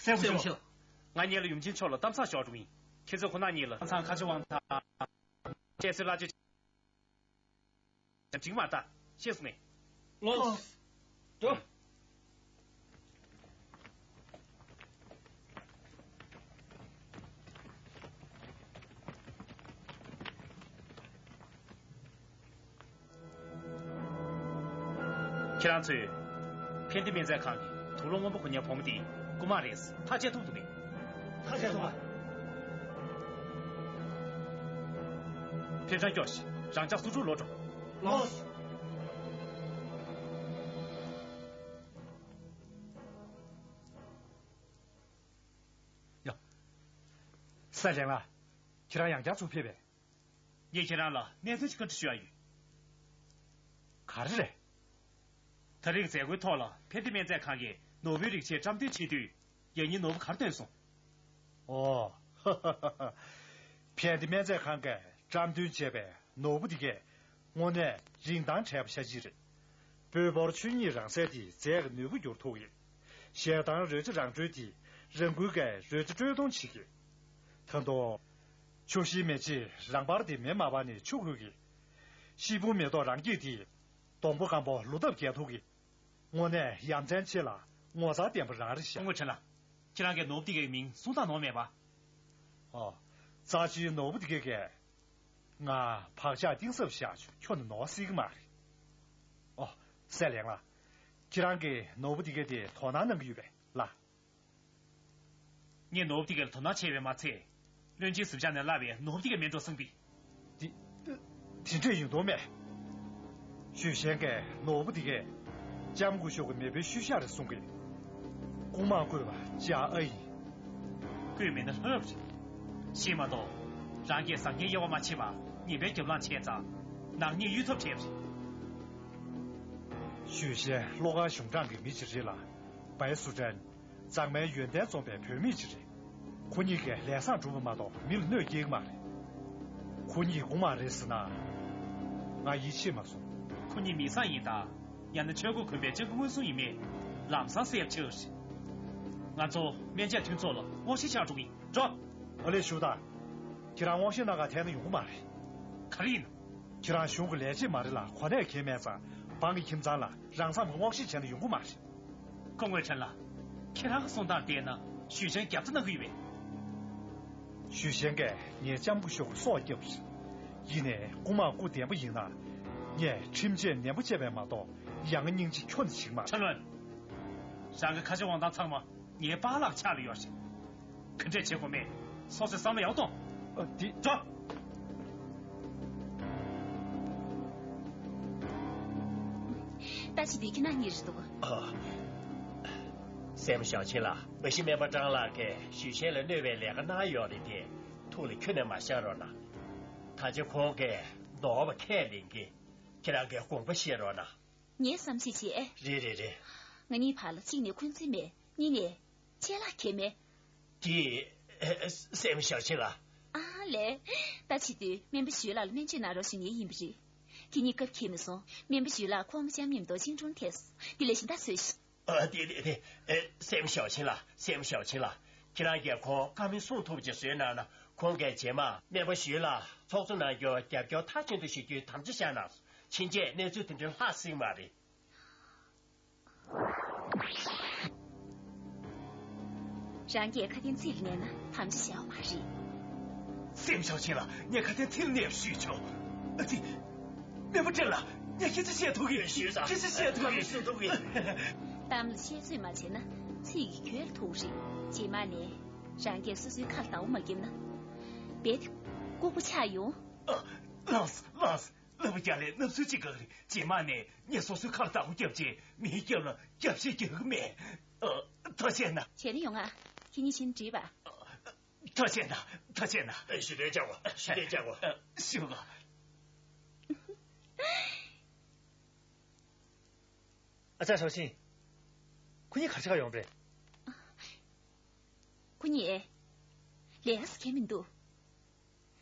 སྲས་སྐུ་ཞབས། ང་གཉིས་ལ་ཡུམ་ཆེན་མཆོག་ལ་གཏམ་བཟང་ཞུ་འགྲོ་གི་ཡིན། ཁྱེད་ཚོས་ཁོང་རྣམ་གཉིས་ལ་ཚང་ཁ་ཆེ་དབང་ཐང་། བཤད་སྲོལ་བླ་སྤྱོད་ཅིག་མ་ལྟ། ཤེས་སོང་ངས། ལགས་སོ། འགྲོ། ཁྱེད་རང་ཚོས་ཕན་བདེ་སྨན་རྩིས་ཁང་གི་དུག་སློག་སྔོན་པོ་གོན་མཁན་བུ་མོ་དེ་རྐུ་མ་རེད། ཐག་བཅད་ཐུབ་འདུག་གས། ཐག་བཅད་ཐུབ་པ། ཕེབས་བྱང་སྐྱོར་ཞིག་རང་ཅག་སུ་ཁྲུག་ལོག་འགྲོ། ལགས་སོ། སྲས་ལེགས་ལགས། ཁྱེད་རང་ཡང་བསྐྱར་ཚུར་ཕེབས་པས། ངས་ཁྱེད་རང་ལ་གནད་དོན་ཞིག་བཀའ་འདྲི་ཞུ་ཡ་ཡོད། ག་རེ་རེད། ད་རེས་མཛད་སྒོའི་ཐོག་ལ་ཕན་བདེ་སྨན་རྫས་ཁང་གིས་ནོར་བུའི་རིག་བྱེད་བཀྲམ་སྟོན་བྱེད་དུས། ཡང་སྙིང་ནོར་བུ་ག་རེ་བཏོན་སོང་། ཨོ། ཕན་བདེ་སྨན་རྫས་ཁང་གིས་བཀྲམ་སྟོན་བྱས་པའི་ནོར་བུ་འདི་གས་དངོས་གནས་རིན་ཐང་བྲལ་བ་ཤ་སྟག་རེད། སྤོས་ཕོར་ཆོས་ཉིད་རང་གསལ་དེ་རྫས་ཀྱི་ནུས་པ་འགྱུར་ཐུབ་ཀྱི། ཞལ་ཐང་རོལ་རྩེད་རང་གྲོལ་དེ་རང་འགུལ་གྱིས་རོལ་རྩེད་དཀྲོལ་གཏོང་བྱེད་ཀྱི། ད་དུང་། ཆུ་ཤེལ་མེ་ལྕེ་རང་འབར་དེ་མེ་མ་འབར་ནས་ཆུ་ཁོལ་གྱི། ཤེལ་བུམ་མེ་ཏོག་རང་སྐྱེས་དེ་སྡོང་པོ་སྐམ་པོ་ལོ་འདབ་རྒྱས་ཐུབ་ཀྱི། དངོས་གནས་ཡ་མཚན་ཆེ་ལ་ངོ་མཚར་ལྡན་པ་རང་རེད་ཤག་སྐུ་ངོ་ཁྲེན་ལགས། ཁྱེད་རང་གིས་ནོར་བུ་འདི་གའི་མིང་གསུང་སྟངས་ནོར་མེད་པ། ཨོ། རྩ་ཆེའི་ནོར་བུ་འདི་གའི་གས། ང་བག་ཆགས་གཏིང་ཟབ་བཞག་ཆོག་ཁྱོན་ནས་ནོར་སྲིད་ཀྱི་མ་རེད། ཨོ། སྲས་ལེགས་ལགས། ཁྱེད་རང་གིས་ནོར་བུ་འདི་གའི་དེ་དོ་སྣང་གནང་གི་ཡོད་པས་ལགས། ངས་ནོར་བུ་འདི་གའི་ལ་དོ་སྣང་བྱས་པས་མ་ཚད། བློན་ཆེན་གཟིམ་ཤག་ནས་བསླབས་པའི་ནོར་བུ་འདི་གའི་མིན་འགྲོ་གསུངས་པས། དེ། དེ་འདྲས་ཡིན་མདོག་མེད། ཞུས་ཤན་གྱིས་ནོར་བུ་འདི་གས་ལྕམ་སྐུ་ཞབས་ཀྱི་མེས་པོའི་ཤུལ་བཞག་རེད་གསུང་གི། རྐུན་མས་བརྐུས་པ་ཅི་ཨ་ཨ་ཡིན། བརྐུས་མེད་ན་ལྷོད་རེད། ཤེས་མ་གཏོགས། རང་གིས་བཟང་ངན་དབྱེ་བ་མ་ཕྱེ་བར་ངན་པའི་རྒྱབ་ལངས་བྱས་ཙང་། ནག་ཉེས་གཡུལ་ཐབས་བྲལ་བ་རེད། ཞུས་ཤན་བློ་དཀར་གཞུང་དྲང་གི་མི་ཅིག་རེད་ལ། བའི་སུ་ཏྲན། མཛངས་མའི་ཡོན་ཏན་འཛོམས་པའི་བུད་མེད་ཅིག་རེད། ཁོ་གཉིས་ཀྱིས་ལས་བཟང་སྒྲུབ་པ་མ་གཏོགས་མི་ལ་གནོད་སྐྱེལ་གྱི་མ་རེད། ཁོ་གཉིས་རྐུན་མ་རེད་ཟེར་ན། ང་ཡིད་ཆེས་མ་སོང་། ཁོ་གཉིས་མི་བཟང་ཡིན་དང་། ཡང་ན་ཆོས་གོས་གོན་པའི་སྤྱང་ཀི་མངོན་སུམ་ཡིན་མིན། ལམ་སང་གསལ་ཡག་ཆགས་རེད། ང་ཚོ་སྨན་ཆས་མཐུན་ཚོགས་ལ་དབང་ཤེད་ཆགས་འགྲོ་གི་ཡིན། འགྲོ། ཨ་ལས་ཞུ་དང་། ཁྱེད་རང་དབང་ཤེད་སྣ་ཁ་འཐེན་ན་ཡོང་གི་མ་རེད། ག་རེ་ཡིན་ན། ཁྱེད་རང་གཞུང་གི་ལས་བྱེད་མ་རེད་ལ་གོ་གནས་འཁྱེར་མེད་ཙང་འབངས་ཀྱི་ཁྱིམ་ཚང་ལ་རང་མཚམས་ཀྱི་དབང་ཤེད་བྱས་ན་ཡོང་གི་མ་རེད། སྐུ་ངོ་ཁྲེན་ལགས། ཁྱེད་རང་གི་གསུང་སྟངས་བལྟས་ན་ཞུས་ཅན་རྒྱབ་རྩ་གནང་གི་ཡོད་པས། ཞུས་ཅན་གྱིས་ངའི་ལྕམ་སྐུ་ཞབས་ཀྱི་སྲོག་བསྐྱབས་རེད། ཡིན་ནའི་རྐུན་མ་རྐུ་བདེན་པ་ཡིན་ན། ངས་ཁྲིམས་ཆད་ནན་པོ་བཅད་པས་མ་གཏོགས་ཡ་ང་སྙིང་རྗེ་ཁྱོན་ནས་བྱེད་ཀྱི་མ་རེད། ཁྲེན་ལོན། རང་གི་ཁ་ཆེ་དབང་ཐང་ཚང་མ་ངའི་པཱ་ལགས་ཕྱག་ལ་ཡོད་རེད། ག་འདྲས་བྱེད་དགོས་མེད་སོ་སོས་བསམ་བློ་ཡག་པོ་གཏོང་། ཨ། འདི། འགྲོ། ད་ཅི་འདི་ཁྱེད་རང་གཉིས་རེད་འདུག་ཨ། སྲས་མོ་ཞའོ་ཆིན་ལགས། མ་གཞི་སྨན་པ་ཀྲང་ལགས་ཀྱིས་ཞུས་ཅན་ལ་གནོད་པའི་ལས་ཀ་གནང་ཡོད་རེད་དེ། ཐུགས་ལ་ཁྱོན་ནས་མ་བཞག་རོགས་གནང་། ད་ཆ་ཁོང་གིས་ནོར་བ་ཁས་ལེན་གྱི། ཁྱེད་རང་གིས་དགོངས་པ་བཞེས་རོགས་གནང་། ངས་བསམ་ཤེས་བྱས། རེད་རེད་རེད། ང་གཉིས་བར་ལ་གཅིག་ནས་འཁོན་འཛིན་མེད། གཉིས་ནས་ཆད་ལྷག་གང་ཡང་མེད། དེ། ཨེ། ཨེ། སྲས་མོ་ཞའོ་ཆིན་ལགས། ཨ་ལས། ད་བྱེད་དུས་སྨན་པ་ཞུས་ལགས་ལ་སྨན་བཅོས་གནང་རོགས་ཞུ་མཁན་ཡིན་པ་རེད། ཁྱེད་གཉིས་སྐབས་འཁེལ་མ་སོང་། སྨན་པ་ཞུས་ལགས་ཁོང་ལྕམ་མཉམ་དུ་ཅིང་ཀྲུང་ཐད་སོང་། དེ་ལས་གཞན་དག་བཟོས་ཤིག་ཨ། དེ་དེ་དེ། ཨེ། སྲས་མོ་ཞའོ་ཆིན་ལགས། སྲས་མོ་ཞའོ་ཆིན་ལགས། ཁྱེད་རང་གིས་ཁོང་བཀའ་མོལ་གསུང་ཐུབ་ཅིག་བཟོས་གནང་ན། ཁོང་གིས་རྗེས་མ་སྨན་པ་ཞུས་ལགས་ཚོགས་གཙོ་གནང་རྒྱུར་རྒྱབ་སྐྱོར་མཐའ་གཅིག་ཏུ་ཞུ་རྒྱུའི་དམ་བཅའ་བཞག་གནང་སོང་། ཕྱིན་ཆད་གནས་ཚུལ་དེ་འདྲ་ལྷག་སྲིད་མ་རེད། རང་གིས་ཁ་དན་ཚིག་ལ་གནས་ན་དམ་བཅའ་བཞག་པ་མ་རེད། སྲས་མོ་ཞའོ་ཆིན་ལགས། ངས་ཁ་དན་ཚིག་ལ་གནས་པ་ཞུས་ཆོག་ཨ་ཙི། སྨན་པ་ཁྲེན་ལགས། ངས་སྐད་ཆ་བཤད་ཐུབ་ཀྱི་ཡོད། ཞུས་ཙང་། སྐད་ཆ་བཤད་ཐུབ་ཀྱི་ཡོད། གཏམ་ལ་བཤད་ཚོད་མ་བྱས་ན་ཚིག་གི་གྱོད་ལ་ཐུག་རེད། རྗེས་མ་ནས་རང་གིས་སོ་སོའི་ཁ་ལ་བདག་པོ་མ་བརྒྱབ་ན། རྦད་དེ་ལྐུགས་པ་ཆགས་ཡོང་། ཨ། ལགས་སོ། ལགས་སོ། ལབ་རྒྱག་ལས་སྣབས་ཚུལ་གཅིག་ག་རེ། རྗེས་མ་ནས་ངས་སོ་སོའི་ཁ་ལ་བདག་པོ་བརྒྱབ་རྗེས་མིའི་རྒྱབ་ལ་རྒྱབ་བཤད་རྒྱག་གི་མེད། ཨ། ཐུགས་རྗེ་གནང་། བྱས་ན་ཡོང་ང་། ཁྱེད་གཉིས་ཕྱིན་འགྲིག་པ། ཐུགས་རྗེ་གནང་། ཐུགས་རྗེ་གནང་། ཞུ་དོན་བྱ་བ། ཞུ་དོན་བྱ་བ། ཞུ་བ། ཨ་ཅག་ཞའོ་ཆིན། ཁོ་གཉིས་ག་རེ་བྱེད་ག་ཡོང་པ་རེད། ཁོ་གཉིས་ལས་ཀ་ཟེར་མཁན་མི་འདུག་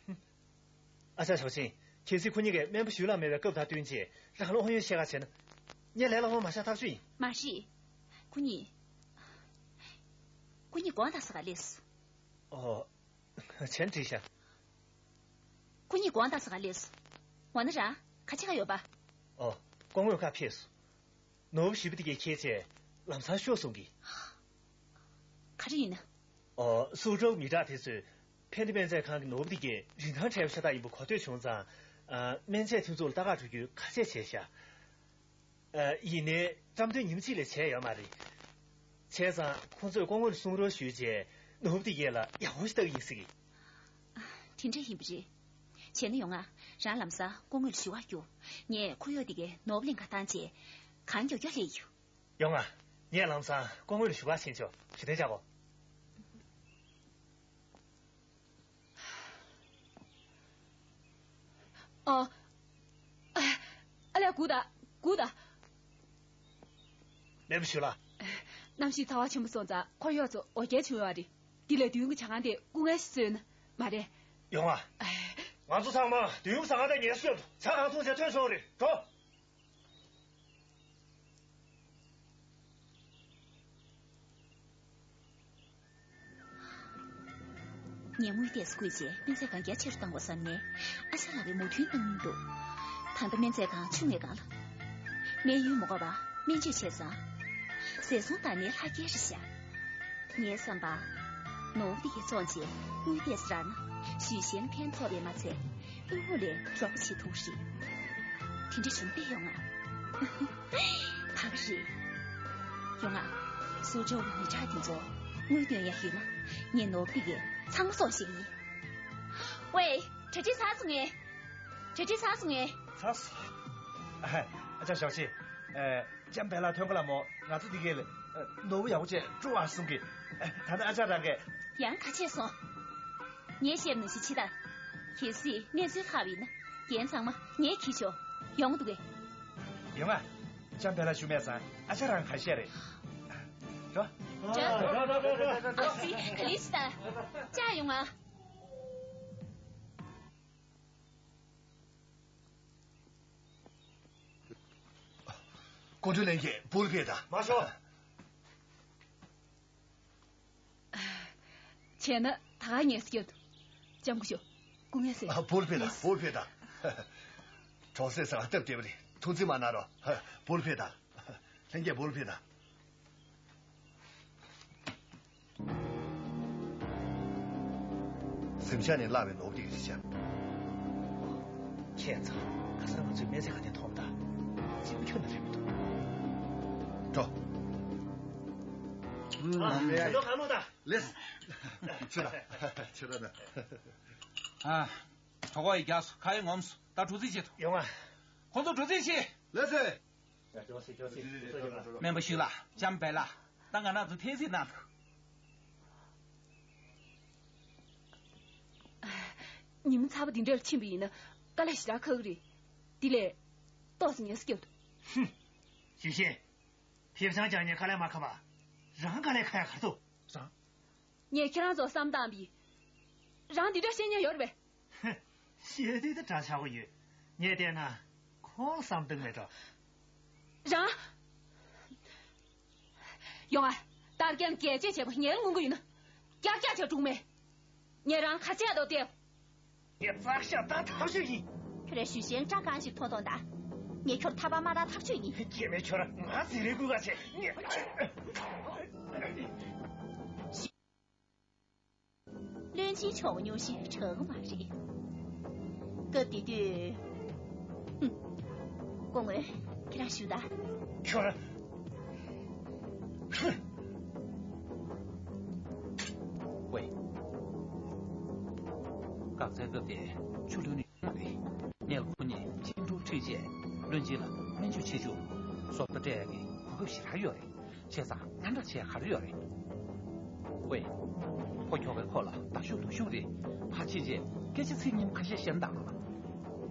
ཨ་ཅག་ཞའོ་ཆིན། གལ་སྲིད་ཁོ་གཉིས་ཀྱིས་སྨན་པ་ཞུས་ལགས་མེད་པའི་སྐབས་དང་བསྟུན་བྱས་རང་ལ་དབང་ཡོད་བཤད་ག་བྱས་ན། ངས་ལས་ལ་དབང་མ་བཞག་ཐག་ཆོད་ཡིན། མ་རེད། ཁོ་གཉིས། ཁོ་གཉིས་དགོང་དག་ས་ག་སླེབས་སོང་། ཨོ། བྱས་ན་འགྲིག་ཤག་ཁོ་གཉིས་དགོང་དག་ས་ག་སླེབས་སོང་། འོ་ན་རང་ག་བྱེད་ག་ཡོད་པ། ཨོ། སྐུ་ངོ་ཁ་ཕེབས་སོང་། ནོར་བུ་ཞེ་པོ་དེ་གས་ཁྱེར་བྱས་ལམ་སང་ཤོག་གསུང་གི། ག་རེ་ཡིན་ན། ཨོ། སུའུ་ཀྲོའུ་མི་དྲག་དེ་ཚོས་ཕན་བདེ་སྨན་རྫས་ཁང་གི་ནོར་བུ་དེ་གས་རིན་ཐང་བྲལ་བ་ཤ་སྟག་ཡིན་པ་གོ་ཐོས་བྱུང་ཙང་། ཨ། སྨན་ཆས་མཐུན་ཚོགས་ལ་ལྟ་ག་འགྲོ་རྒྱུའི་ཁ་ཆད་བྱས་ཤག་ཨ། ཡིན་ནའི་བཀྲམ་སྟོན་ཉིན་མ་གཅིག་ལས་བྱས་ཡོད་མ་རེད། བྱས་ཙང་ཁོང་ཚོས་སྐུ་ངོ་ལ་གསུང་རོགས་ཞུས་རྗེས་ནོར་བུ་དེ་གས་ལ་ཡག་པོ་ཞིག་ལྟ་གི་ཡིན་ཟེར་གི། དེ་འདྲ་ཡིན་པ་རེད། བྱས་ན་ཡོང་ང་། རང་ལམ་སང་སྐུ་ངོ་ལ་ཞུ་བར་རྒྱུགས། ངས་ཁོར་ཡུག་དེ་གའི་ནོར་བུ་གླིང་ག་བཏང་རྗེས་གང་མགྱོགས་མགྱོགས་སླེབས་ཡོང་། ཡོང་ང་། ངས་ལམ་སང་སྐུ་ངོ་ལ་ཞུ་བར་ཕྱིན་ཆོག་ཞུ་དོན་བྱ་གོ། ཨ། ཨ་ལས། སྒུག་ད། སྒུག་ད། མེས་པོ་ཞུས་ལགས། གནམ་གཤིས་ཚ་བ་ཆེན་པོ་སོང་ཙང་འཁོར་གཡོག་ཚོ་འོ་བརྒྱལ་བྱུང་ཡོད་རེད། དེ་ལས་མདུན་གྱི་ཇ་ཁང་དེ་སྐུ་ངལ་ཞིག་གསོས་ན་མ་རེད། ཡོང་ང་། ང་ཚོ་ཚང་མ་མདུན་གྱི་ཟ་ཁང་དེར་ངལ་གསོ་ཡོད་དོ། ཇ་གང་འཐུང་བྱས་ཐོན་སོང་རེད། འགྲོ། ངས་དངུལ་ཏོག་ཙམ་བརྐུས་རྗེས་སྨན་རྫས་གང་རྒྱ་ཆེ་རུ་བཏང་བ་བསམ་ནས་ཨ་ཅག་ལགས་ཀྱིས་མོས་མཐུན་གནང་མི་འདུག་ད་ལྟ་སྨན་རྫས་གང་ཆུང་ངེས་གང་ལ། སྨན་ཡོན་མ་དགོས་པར་སྨན་བཅོས་བྱས་ཙང་། ཟས་ཟོང་དང་ནི་ལྷག་སྐྱེལ་རེད་ཤག་ངའི་བསམ་པར། ནོར་བུ་འདི་གས་བཙོངས་རྗེས་དངུལ་ཏོག་ཙམ་རག་ན་ཞུས་ཤན་ཕན་ཐོགས་པས་མ་ཚད། དབུལ་པོ་ལས་རོགས་པ་བྱེད་ཐུབ་རེད། དེ་འདྲ་བྱུང་བས་ཡོང་ང་། ད་ག་རེད། ཡོང་ང་། སུ་ཇོ་མི་དྲག་དེ་ཚོ་དངུལ་འདོན་ཡ་ཡོད་ན་ངས་ནོར་བུ་འདི་གས་ཚང་མ་གསོག་བཞག་གི་ཡིན། ཝེ། གྲ་སྒྲིག་ཚར་སོང་ངས། གྲ་སྒྲིག་ཚར་སོང་ངས། ཚར་སོང་། ཨ་ཅག་ཞའོ་ཆི། ཨ། ལྕམ་བེ་ལ་ཐོན་ག་ལ་མོ། ང་ཚོ་འདི་གས་ལ་ནོར་བུ་ཡག་པོ་བྱས་སྤྲོད་པར་གསུང་གི། ད་ནི་ཨ་ཅག་རང་གིས། ཡང་ག་བྱས་སོང་། ངས་བཤད་པ་ནང་བཞིན་བྱེད་དང་། གལ་སྲིད་གནས་ཚུལ་ཁག་པོ་ཡིན་ན་འགན་ཚང་མ་ངས་འཁྱེར་ཆོག་ཡོང་གི་འདུག་གས། ཡོང་ང་། ལྕམ་བེ་ལ་ཞུ་མེད་ཙང་ཨ་ཅག་རང་ག་བཤད་རེད། འགྲོ། འགྲོ། ཨ་ཙི། ག་ལེར་བྱེད་དང་། ཅག་ཡོང་ང་། སྐུ་མགྲོན་ལྷན་རྒྱས། བུ་ལ་ཕེབས་དང་། མ་ཤོག་བྱས་ན་ད་ག་ངལ་གསོ་རྒྱབ་འདུག་ལྕམ་སྐུ་ཞབས། སྐུ་ངལ་གསོས། ཨ། བུ་ལ་ཕེབས་དང་། བུ་ལ་ཕེབས་དང་། གྲོང་གསེབ་ས་ལ་སྟབས་བདེ་པོ་རེད། ཐུགས་འཛེམ་མ་གནང་རོགས། བུ་ལ་ཕེབས་དང་། ལྷན་རྒྱས། བུ་ལ་ཕེབས་དང་། གཟིམ་ཤག་ནས་བརླགས་པའི་ནོར་བུ་དེ་ག་རེ་བྱས། ཁྱད་མཚར། ཁ་སང་ང་ཚོས་སྨན་རྫས་ག་དེ་མཐོང་ད། གཅིག་པུ་ཁྱོན་ནས་རེད་མི་འདུག་འགྲོ། ཨ། ད་ལྟ་གང་མོ་ད། ལེས། ཆེ་ད། ཆེ་ད་ད། ཨ། གྲོད་ཁོག་ཡི་རྒྱགས་སོང་། ཁ་ཡི་ངོམས་སོང་། ད་འགྲོ་རྩིས་བྱེད་དོ། ཡོང་ང་། ཁོང་ཚོ་འགྲོ་རྩིས་བྱེད། ལེས་སེ། སྨན་པ་ཞུས་ལགས། ལྕམ་བེ་ལ། ད་ང་རང་ཚོ་ཐེངས་གཅིག་གནང་ཐུབ། ཉི་མ་ཚ་པོ་འདི་འདྲ་ལ་ཕྱིན་པ་ཡིན་ན་དཀའ་ལས་ཞེ་དྲག་ཁག་གི་རེད། དེ་ལས་ཏོག་ཙམ་ངལ་གསོ་རྒྱབ་དང་། ཧུམ། ཞུས་ཤིན། ཕེབས་ཆང་རྒྱག་མཁན་དཀའ་ལས་མ་ཁག་པ། རང་དཀའ་ལས་ཁག་ཡ་ག་རེ་འདུག་རང་། ངས་ཁྱེད་རང་ཚོར་བསམ་བཏང་བ་ཡིན། རང་འདི་འདྲ་བཤད་མཁན་ཡོད་རེད་པས། ཧུ། བཤད་དུས་ད་འདྲ་ཆགས་ཀྱི་ཡོད། ངས་བལྟས་ན་ཁོང་བསམ་བཏང་མེད་འགྲོ། རང་། ཡོང་ཨ། ད་རྒན་གལ་ཆེ་ཆེ་པོ་ངའི་སྔོན་གྱི་ཡིན་ན། རྒྱག་རྒྱག་བྱ་དྲུག་མེད། ངས་རང་ག་ཚད་དོ་བལྟས། ངས་བཙག་ཤ་བཏང་ཐག་ཆོད་ཡིན། ཁྱོད་རང་ཞུས་ཤིན་སྐྲ་རྐང་ཞིག་མཐོང་མཐོང་དང་། ངས་ཁྱོར་ཐག་པ་མ་བཏང་ཐག་ཆོད་ཡིན། སྐྱེ་མེད་ཁྱོད་རང་ང་ཟེར་རེ་དགོས་ག་ཆེ། ངས། བློན་ཆེན་མཆོག་སྙུང་གཞི་དྲག་མ་རེད། སྐབས་དེ་དུས། ཧུམ། སྐུ་ངོ། ཁྱེད་རང་ཞུ་ད། ཁྱོད། ཧུམ། ཝེ། དཀའ་ཚེགས་སྐབས་དེ་ཆུ་ལྷུན་ནི་མ་རེད། ངས་ཁོ་གཉིས་གཅིག་འགྲོ་ཁྲིད་རྗེས་བློན་ཆེན་ལ་སྨན་བཅོས་བྱེད་རྒྱུ་བཟོ་ལྟ་སྤྲད་ཡག་གི་གོ་སྐབས་ཞེ་དྲག་ཡོད་རེད། བྱས་ཙང་ང་འདྲ་བྱས་ག་རེ་ཡོད་རེད། ཝེ། ཕོ་ཁྱོ་གས་ཁོ་ལ་མདའ་ཤོག་ལུག་ཤོག་རེ་ཕར་ཕྱིན་རྗེས་སྐད་ཆ་ཚིག་ཉིན་ཁ་ཤས་བཤད་དང་།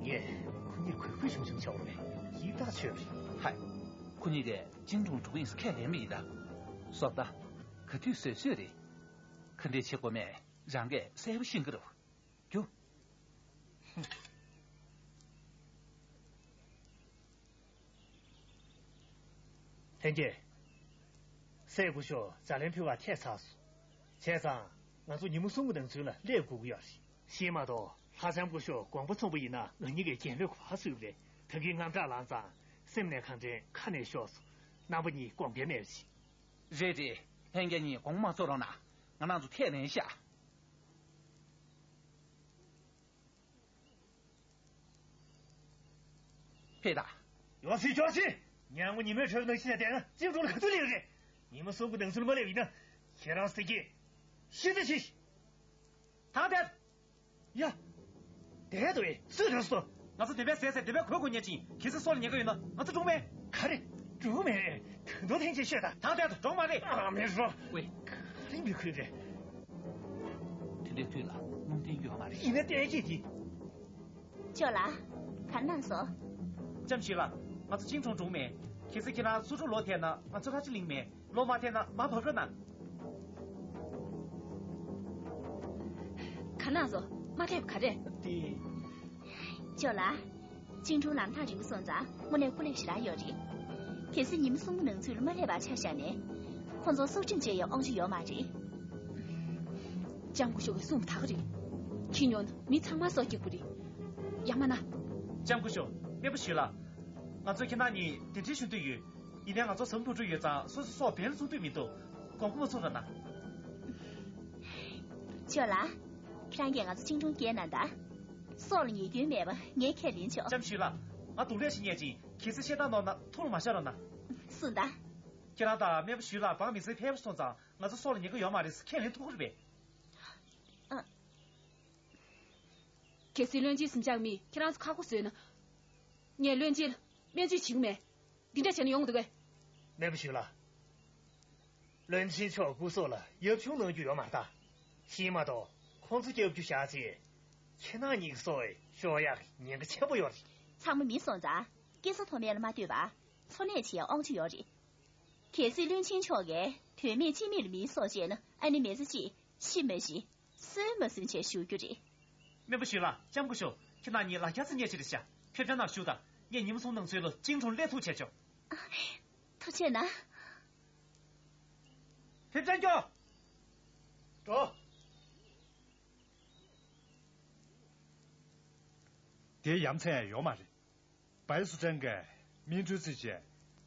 ངས་ཁོ་གཉིས་གུས་གུས་ཞུམ་ཞུམ་བྱ་བ་རེད། ཡིད་ཐག་ཆོད་རེད། ཧའི། ཁོ་གཉིས་ཀས་ཅིང་ཀྲུང་འགྲོ་གི་ཡིན་ཟེར་ཁས་ལེན་པ་ཡིན་ད། བཟོ་ལྟ། ག་དུས་བཟོས་བཟོས་རེད། ག་འདྲས་བྱེད་དགོས་མེད་རང་གིས་གསལ་པོ་ཤེས་ཀྱི་རེད། རྒྱུ། ལྷན་རྒྱས། སྲས་སྐུ་ཞབས་ལྗགས་ལན་ཕུལ་བར་ཐད་ཚར་སོང་། བྱས་ཙང་ང་ཚོ་ཉིན་མོ་གསུམ་གྱི་ནང་ཚུན་ལ་སླེབས་དགོས་ཀྱི་ཡོད་རེད། ཤེས་མ་གཏོགས་ལྷ་ལྕམ་སྐུ་ཞབས་དགོངས་པ་ཚོམ་པ་ཡིན་ན་ང་གཉིས་ཀས་རྒྱན་ལོས་ག་པར་བཟོས་པ་རེད། ད་གིན་དངངས་སྐྲག་ལངས་ཙང་སེམས་ནས་གང་དྲན་ཁ་ནས་ཤོར་སོང་། རྣམ་པ་གཉིས་དགོངས་འགལ་མེད་པ་ཞིག་རེད་རེད། ལྷན་རྒྱས་གཉིས་དགོངས་མ་ཚོམ་རོགས་གནང་། ང་རང་ཚོ་ཐད་ལེན་ཤག་ཕེབས་དང་། ཡོང་སྲིད་ཆོག་ཅི། ཉལ་ངོ་ཉི་མའི་ཁྲོད་ནང་ཤི་ནས་བསྡད་ན་ཅིའི་འགྲོ་ལ་ག་དུས་སླེབས་རེད། ཉི་མ་གསུམ་གྱི་ནང་ཚུན་མ་སླེབས་ཡིན་ན། ཁྱེད་རང་སྲིད་ཀྱི། ཤི་ཚེ་ཤི། ད་བསྡད། ཡ། བསྡད་དོ་ཨེ་སུས་རོལ་སོ། ང་ཚོ་འདོད་པས་ཟས་ཟས་འདོད་པས་གོས་གོན་ཉལ་ཅིང་གལ་སྲིད་སྲོག་ལ་ཉེན་ཁ་ཡོད་ན་ང་ཚོ་གྲོངས་མེད། ག་རེ། གྲོངས་མེད། ད་དུང་ཐེངས་གཅིག་ཤོད་ད། ད་བསྡད་དོ་གྲོངས་མ་རེད། ཨ་མི་རོ། ཝེ། ག་རེ་མི་ཁུལ་རེད། དེ་འདྲའི་དུས་ལ་རླུང་བརྟེན་ཡོད་མ་རེད། ཡིན་ན་བསྟན་བཤིག་གི། ཅོ་ལགས། ག་གནང་སོང་། ལྕམ་ཞུས་ལགས། ང་ཚོ་ཅིང་ཁྲུང་གྲོངས་མེད། གལ་སྲིད་ཁྱེད་རང་སུ་ཁྲུང་ལོག་ཐེབས་ན་ང་ཚོ་ཁ་ཆེ་གླེང་མེད། ལོག་མ་ཐེབས་ན་མར་བབས་རོགས་གནང་། ག་གནང་སོང་། མ་ཐེབས་ག་རེ། དེ། ཅོ་ལགས། ཅིང་ཁྲུང་ལམ་ཐག་རིང་པོ་སོང་ཙང་དངོས་གནས་སྐུ་ལས་ཞེ་དྲག་ཡོད་རེད། གལ་སྲིད་ཉིན་མོ་གསུམ་པོ་ནང་ཚུད་ལ་མ་སླེབས་པ་ཆ་བཞག་ནས། ཁོང་ཚོ་སྲོག་ཁྲིམས་བཅད་ཡའི་དབང་ཆ་ཡོད་མ་རེད། ལྕམ་སྐུ་ཞབས་ཀྱིས་གསུངས་པ་ད་ག་རེད། ཁྱི་ཉོ་ན་མི་ཚང་མ་སྲོག་སྐྱོབ་དགོས་རེད། ཡ་མ་ན། ལྕམ་སྐུ་ཞབས། སྨན་པ་ཞུས་ལགས། ང་ཚོས་ཁྱེད་རང་གཉིས་གདན་འདྲེན་ཞུ་འདོད་ཡོད། ཡིན་ནའི་ང་ཚོ་ཟམ་འགྲོ་གྲབས་ཡོད་ཙང་སོ་སོའི་སྲོག་འབེན་ལ་བཙུགས་འདོད་མི་འདུག་དགོངས་པ་མ་ཚོམ་རོགས་གནང་། ཅོ་ལགས། ཁྱེད་རང་གིས་ང་ཚོ་ཅིང་ཁྲུང་སྐྱེལ་གནང་དང་། སྲོག་ལ་ཉེས་སྐྱོན་མེད་པ་ངས་ཁས་ལེན་ཆོག་ལྕམ་ཞུས་ལགས། ང་སྡུག་ལས་ཤིག་རྙེད་ཅིང་གལ་སྲིད་བཤད་སྟངས་ནོར་ན་ཐུགས་ལ་མ་བཞག་རོགས་གནང་། གསུངས་དང་། ཁྱེད་རང་དང་སྨན་པ་ཞུས་ལགས་འབངས་མི་སེར་ཕལ་པ་སོང་ཙང་ང་ཚོ་སྲོག་ལ་ཉེན་ཁ་ཡོད་མ་རེད་ཟེར་ཁས་ལེན་ཐུབ་ཀྱི་རེད་པས། ཨ། གལ་སྲིད་བློན་ཆེན་གཟིམ་ཤག་མིས་ཁྱེད་རང་ཚོ་ཁག་པོ་བཟོས་ན། ངས་བློན་ཆེན་ལ་སྨན་བཅོས་བྱེད་ཀྱི་མེད། འདི་འདྲ་བྱས་ན་ཡོང་གི་འདུག་གས། སྨན་པ་ཞུས་ལགས། བློན་ཆེན་མཆོག་སྐུ་སྲོག་ལ་ཡབ་ཆུང་གནང་རྒྱུ་ཡོད་མ་རེད་ད། ཤི་མ་གཏོགས་ཁོང་ཚོ་སྐྱོབ་རྒྱུ་བཞག་ཚེ། ཁྱེད་རང་གཉིས་ཀྱི་སྲོག་ཤོར་ཡག་གི་ཉེན་ཁ་ཆེན་པོ་ཡོད་རེད། ཚང་མ་མི་སོང་ཙང་སྐྱེ་ས་མཐོ་དམན་ལ་མ་ལྟོས་པར་འཚོ་གནས་བྱེད་ཡག་དབང་ཆ་ཡོད་རེད། གལ་སྲིད་བློན་ཆེན་མཆོག་གིས་དོན་མེད་ཅི་མེད་ལ་མིའི་སྲོག་བཅད་ན་ཨ་ནི་མི་ཚེ་གཅིག་ཤི་མ་ཤི། གསོན་མ་གསོན་བྱས་བཞུགས་རྒྱུ་རེད། སྨན་པ་ཞུས་ལགས། ལྕམ་སྐུ་ཞབས། ཁྱེད་རྣམ་གཉིས་ལག་ཆ་ཚ་ཉེ་ཆེ་རེད་ཤག་ཕེབས་སྒྲ་ནང་བཞུགས་དང་། ངས་ཉིན་མོ་གསུམ་ནང་ཚུད་ལ་ཅིང་ཁྲུང་སླེབས་ཐུབ་བྱས་ཆོག་ཐུགས་རྗེ་གནང་། ཕེབས་སྒྲ་སྐྱོ། འགྲོ། དེ་ཡ་མཚན་ཡོད་མ་རེད། བའི་སུ་ཀྲེན་གྱིས་སྨིན་གྲོལ་རྩིས་བྱས་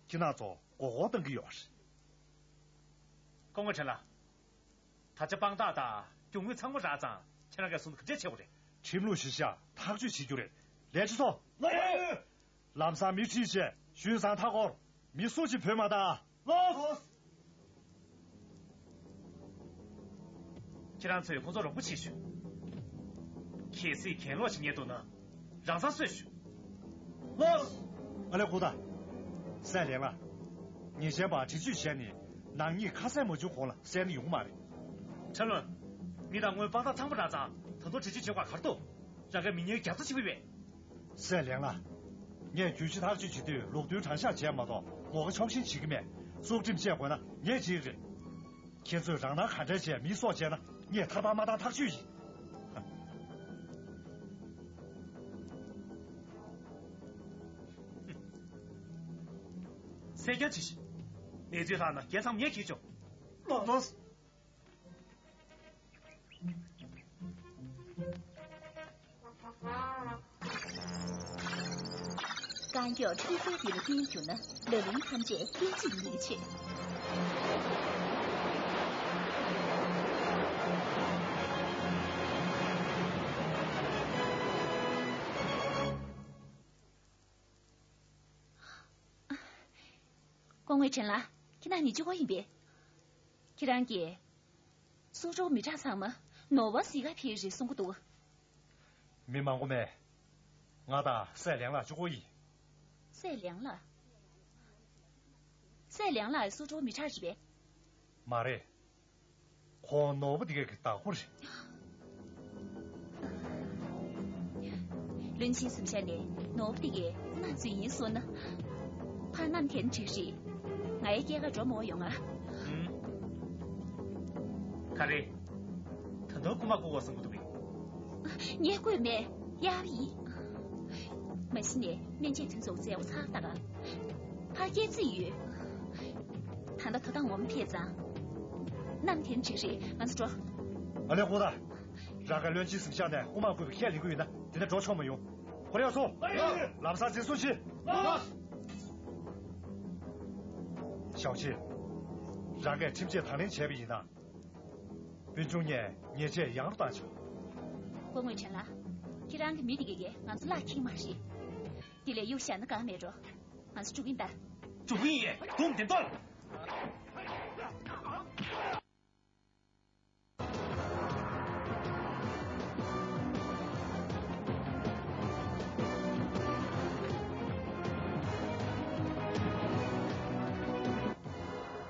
ཁྱི་ནག་ཚོ་མགོ་སྐོར་གཏོང་གི་ཡོད་རེད། སྐུ་ངོ་ཁྲེན་ལགས། ད་ཆ་དཔང་རྟགས་དང་རྒྱུ་དངོས་ཚང་མ་རག་ཙང་ཁྱེད་རང་གིས་གསུང་ན་ག་འདྲས་བྱེད་དགོས་རེད། ཁྲིམས་ལུགས་གཞིར་བཞག་ཐག་གཅོད་བྱེད་རྒྱུ་རེད། ལས་བྱེད་ཚོ། ལམ་སང་མི་ཁྲིད་བྱས་ཞུན་བཟང་མཐའ་སྐོར་མི་སུ་གཅིག་བུད་མ་གཏང་། ལགས་སོ། ཁྱེད་རང་ཚོས་ཁོང་ཚོ་རོགས་པ་བྱེད་ཤོག་གལ་སྲིད་གྱེན་ལོག་བྱེད་མཁན་འདུག་ན། རང་སང་གསོད་ཤོག་ལགས་སོ། ཨ་ལེ་ཧུ་ད། སྲས་ལེང་ལགས། ཉེས་ཅན་པ་འདྲི་གཅོད་བྱས་ནས་ནག་ཉེས་ཁ་གསལ་མ་བྱུང་གོང་ལ་བསད་ན་ཡོང་གི་མ་རེད། ཁྲ་ལོན། མི་དང་དངོས་དཔང་རྟགས་ཚང་མ་རག་ཙང་ད་དུང་འདྲི་གཅོད་བྱེད་དགོས་ག་རེ་འདུག་རང་གིས་མི་ཉེས་རྒྱ་མཚོ་ཆེ་པོ་ཡོད། སྲས་ལེང་ལགས། ངས་གྱོད་གཞི་ཐག་གཅོད་བྱེད་དུས་ལུགས་མཐུན་དྲང་གཞག་བྱས་མ་གཏོགས་ངོ་དགའ་ཕྱོགས་ཞེན་བྱེད་ཀྱི་མེད། སྲོག་ཁྲིམས་བཅད་དགོས་ན་ངས་བྱེད་ཀྱི་རེད། ཁྱེད་ཚོས་རང་སྣང་ག་འདྲ་བྱས་མིའི་སྲོག་བཅད་ན་ངས་ཐར་པ་མ་བཏང་ཐག་ཆོད་ཡིན། གསལ་རྐྱང་བྱེད་ཤིག་གནས་ཚུལ་ལྷག་ན་རྒྱལ་མཚམས་ངས་འཁྱེར་ཆོག་ལགས་སོ། རྐང་མགྱོགས་འཕྲུལ་རྩལ་འདི་ལ་བརྟེན་གྱུར་ན་ལ་ལུང་ཐམས་ཅད་སྐད་ཅིག་ཉིད་ཆོད། སྐུ་ངོ་ཁྲེན་ལགས། ཁྱེད་རང་གཉིས་གཅིག་པོ་ཡིན་པས། ཁྱེད་རང་གིས། སུ་ཁྲུང་མི་དྲག་ཚང་མ་ནོར་བ་གཟིགས་ག་ཕེབས་རེད་གསུང་གི་འདུག་མི་མང་པོ་མེད། ང་དང་སྲས་ལེང་ལགས་གཅིག་པོ་ཡིན། སྲས་ལེང་ལགས། སྲས་ལེང་ལགས་སུ་ཁྲུང་མི་དྲག་རེད་པས། མ་རེད། ཁོང་ནོར་བུ་དེ་གའི་གི་བདག་པོ་རེད། བློན་ཆེན་གཟིམ་ཤག་ནས་ནོར་བུ་དེ་གའི་ཁོ་ན་ཚོ་ཡིན་གསུངས་ན། ཕ་གནམ་དེར་འགྲིག་རེད། ང་ཡི་སྐྱེས་ཀ་འགྲོ་མ་འོང་ཡོང་ང་། ཨུམ། ག་རེ། ད་དུང་རྐུ་མ་རྐུ་དགོས་བསམ་གྱི་འདུག་གས། ངས་རྐུས་མེད། གཡག་ཡིན། མ་གཞི་ནས་སྨན་དཔྱད་དེ་ཚོ་བཙལ་བ་ཚར་ད་ག་ཕར་སྐྱེལ་རྩིས་ཡོད། ད་ལྟ་དོ་དང་ངོ་མ་ཕེབས་ཙང་། གནམ་དེར་འགྲིག་རེད། ང་ཚོ་འགྲོ། ཨ་ལེ་ཧུ་ད། རང་གིས་བློན་ཆེན་གཟིམ་ཤག་ནས་རྐུ་མ་རྐུས་པའི་ཁས་ལེན་གྱི་ཡོད་ན་དེ་ནས་འགྲོ་ཆོག་མ་ཡོང་། ཁོ་རེ་ཡོད་སོང་། ལམ་སང་འཛིན་བཟུང་བྱེད། ཞའོ་ཆི། རང་གིས་ཁྲིམས་ཆད་དང་ལེན་བྱས་པ་ཡིན་ན། སྤུན་ཆུང་ངས་ཉེས་ཆད་ཡང་རུ་བཏང་ཆོག་སྐུ་ངོ་ཁྲེན་ལགས། ཁྱེད་རང་གི་མི་དེ་གས་ང་ཚོ་བརླག་ཁྱེར་མ་རེད། དེ་ལས་གཡུག་བཞག་ན་དགའ་མེད་འགྲོ། ང་ཚོ་འགྲོ་གི་ཡིན་ད། འགྲོ་གི་ཡིན། དུང་དེ་འདོར།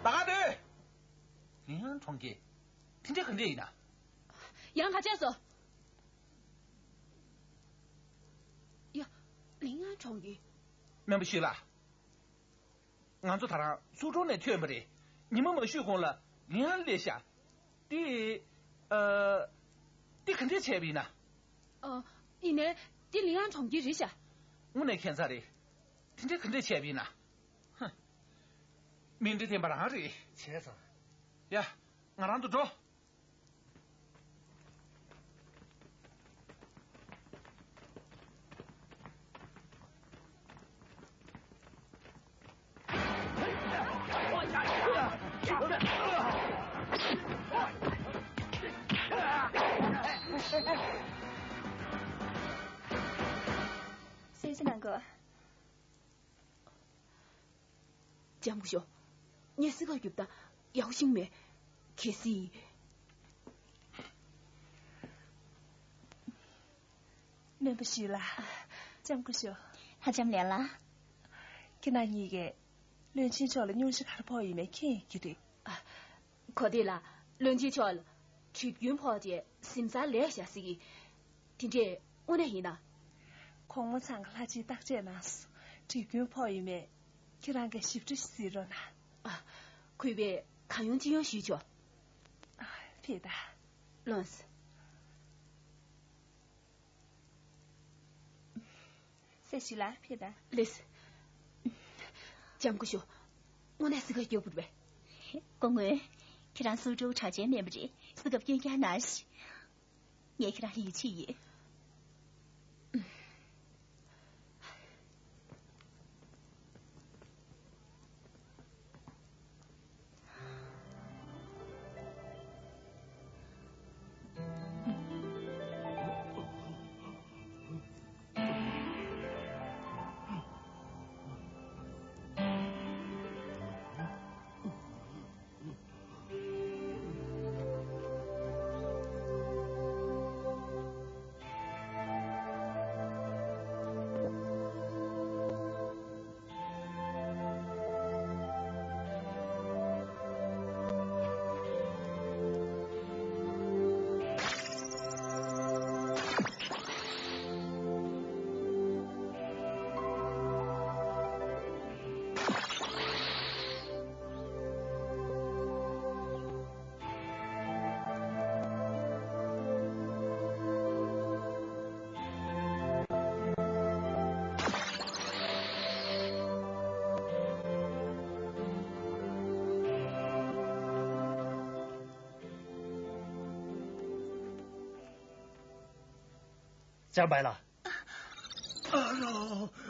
ད་ག་དེ། ལིང་ཡང་གྲོང་ཁྱེར། དེ་འདྲ་ག་འདྲ་ཡིན་ན། ཡང་ག་བྱས་སོ། ཡ། གྲོང་ཁྱེར། སྨན་པ་ཞུས་ལགས། ང་ཚོ་ད་རང་སུའུ་ཀྲོའུ་ནས་ཐོན་པ་རེད། ཉི་མ་མ་ཤོད་གོང་ལ་ལིང་ཨན་སླེབས་ཤག་དེ། ཨ། དེ་ག་འདྲས་བྱས་པ་ཡིན་ན། ཨ། ཡིན་ནའི་དེ་ལིང་ཨན་གྲོང་ཁྱེར་རེད་ཤག་དངོས་གནས་ཁྱད་མཚར་རེད། དེ་འདྲས་ག་འདྲས་བྱས་པ་ཡིན་ན། ཧ། མིང་འདི་བསྟན་པ་རང་རེད། བྱས་ཙང་། ཡ། ང་རང་དུ་འགྲོ། གསན་གཟིགས་གནང་དགོས། ལྕམ་སྐུ་ཞབས། ངས་སེམས་ཁམས་རྒྱུག་སྟངས་ཡག་པོ་ཤེས་མེད། གལ་སྲིད། སྨན་པ་ཞུས་ལགས། ལྕམ་སྐུ་ཞབས། ལྷ་ལྕམ་ལེན་ལགས། ཁྱེད་རང་གཉིས་ཀས་བློན་ཆེན་མཆོག་ལ་སྙུང་གཞི་ག་རེ་ཕོག་ཡོད་མེད་མཁྱེན་ཡོད་ཀྱི་རེད། ཨ། གོ་བདེ་ལགས། བློན་ཆེན་མཆོག་ལ་གྲིབ་སྐྱོན་ཕོག་རྗེས་གཟིམ་ཚང་ལས་བཞག་ཟེར་གི། དེ་འདྲས་དངོས་གནས་ཡིན་ན། དགོང་མོ་ཚང་གི་ལྷ་ཆེན་བརྟག་དཔྱད་གནང་སོང་། གྲིབ་སྐྱོན་ཕོག་ཡོད་མེད་ཁྱེད་རང་གིས་ཞིབ་ཕྲ་ཞིག་གཟིགས་རོགས་གནང་། ཨ། གུས་པས་གང་ཡོང་ཅི་ཡོང་ཞུས་ཆོག་ཨ། ཕེབས་དང་། ལོངས། སེ་ཞུ་ལ་ཕེབས་དང་། ལེགས། ལྕམ་སྐུ་ཞབས། དངོས་གནས་སེམས་ཁམས་སྐྱོ་པོ་རེད་པས། སྐུ་ངོ། ཁྱེད་རང་སུའུ་ཀྲོའུ་གྲགས་ཅན་སྨན་པ་རེད། སེམས་ཁམས་སྐྱོ་རྐྱང་གནང་ཞིག་ངས་ཁྱེད་རང་ལ་ཡིད་ཆེས་ཡོད། ལྕམ་བྷའི་ལགས། ཨ་རོ།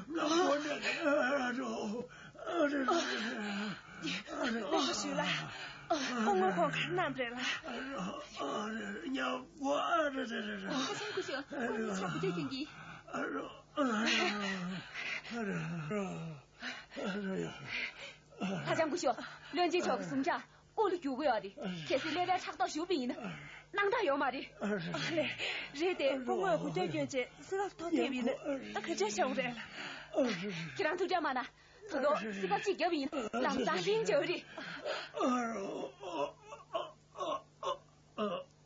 ང་ཁོ་ནས་ཨ་རོ། ཨ་རོ། ཨ་རོ། ལགས་ཞུ་ལ། སྐུ་ངོ་ཁོང་གར་གནང་རེད་ལ། ཨ་རོ། ཨ་རོ། ཉ་པོ། ཨ་རོ་རོ་རོ་རོ། ཁ་སང་སྐུ་ཞབས་ཁོང་གཉིས་ཆག་པོ་བསྡད་ཀྱིན་གྱིས། ཨ་རོ། ཨ་རོ། ཨ་རོ། ཨ་རོ། ཨ་རོ་ཡ། ལྷ་ལྕམ་སྐུ་ཞབས། བློན་ཆེན་མཆོག་གི་གཟུངས་ཆག་དབུགས་ལ་རྒྱུག་གི་ཡོད་རེད། གལ་སྲིད་ཀླད་པའི་ཕྲག་དོག་ཞུགས་པ་ཡིན་ན། སྣང་དག་ཡོད་མ་རེད། ཨ་ལེ། རེད་དེ་སྐུ་ངོས་འུར་སྒྲ་བསྐྱོན་བྱས་སེམས་ཁམས་ཐོག་ཐེབས་ཡིན་ན་ད་ག་འདྲ་བྱ་དགོས་རེད་ལ། ཁྱེད་རང་ཐུགས་ཁྲལ་མ་གནང་། ད་དུང་སེམས་ཁམས་གཅིག་བརྒྱབ་ཡིན་ན་ལམ་སང་ལྷིང་འཇགས་རེད།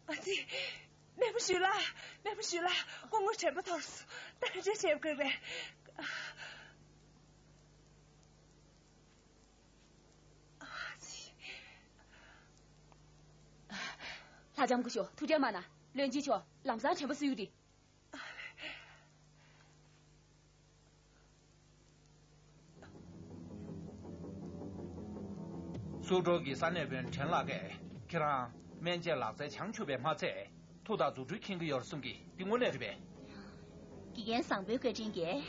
ཨ་ཙི། སྨན་པ་ཞུས་ལ། སྨན་པ་ཞུས་ལ། སྐུ་ངོ་དྲན་པ་འཐོར་སོང་། ད་ག་འདྲ་བྱེད་དགོས་རེད། ལྷ་ལྕམ་སྐུ་ཞབས་ཐུགས་ཁྲལ་མ་གནང་། བློན་ཆེན་མཆོག་ལམ་སང་དྲན་པ་གསོ་གི་རེད། སུའུ་ཀྲོའུ་གི་ས་གནས་དཔོན་ཁྲེན་ལགས་ཀྱིས་ཁྱེད་རང་སྨན་དཔྱད་ལག་རྩལ་བྱང་ཆུབ་པས་མ་ཚད། མཐུ་དང་རྫུ་འཕྲུལ་མཁྱེན་གྱི་ཡོད་རེད་གསུང་གི། འདི་དངོས་གནས་རེད་པས། དགེ་རྒན་བཟང་པོའི་བཀའ་དྲིན་གྱིས་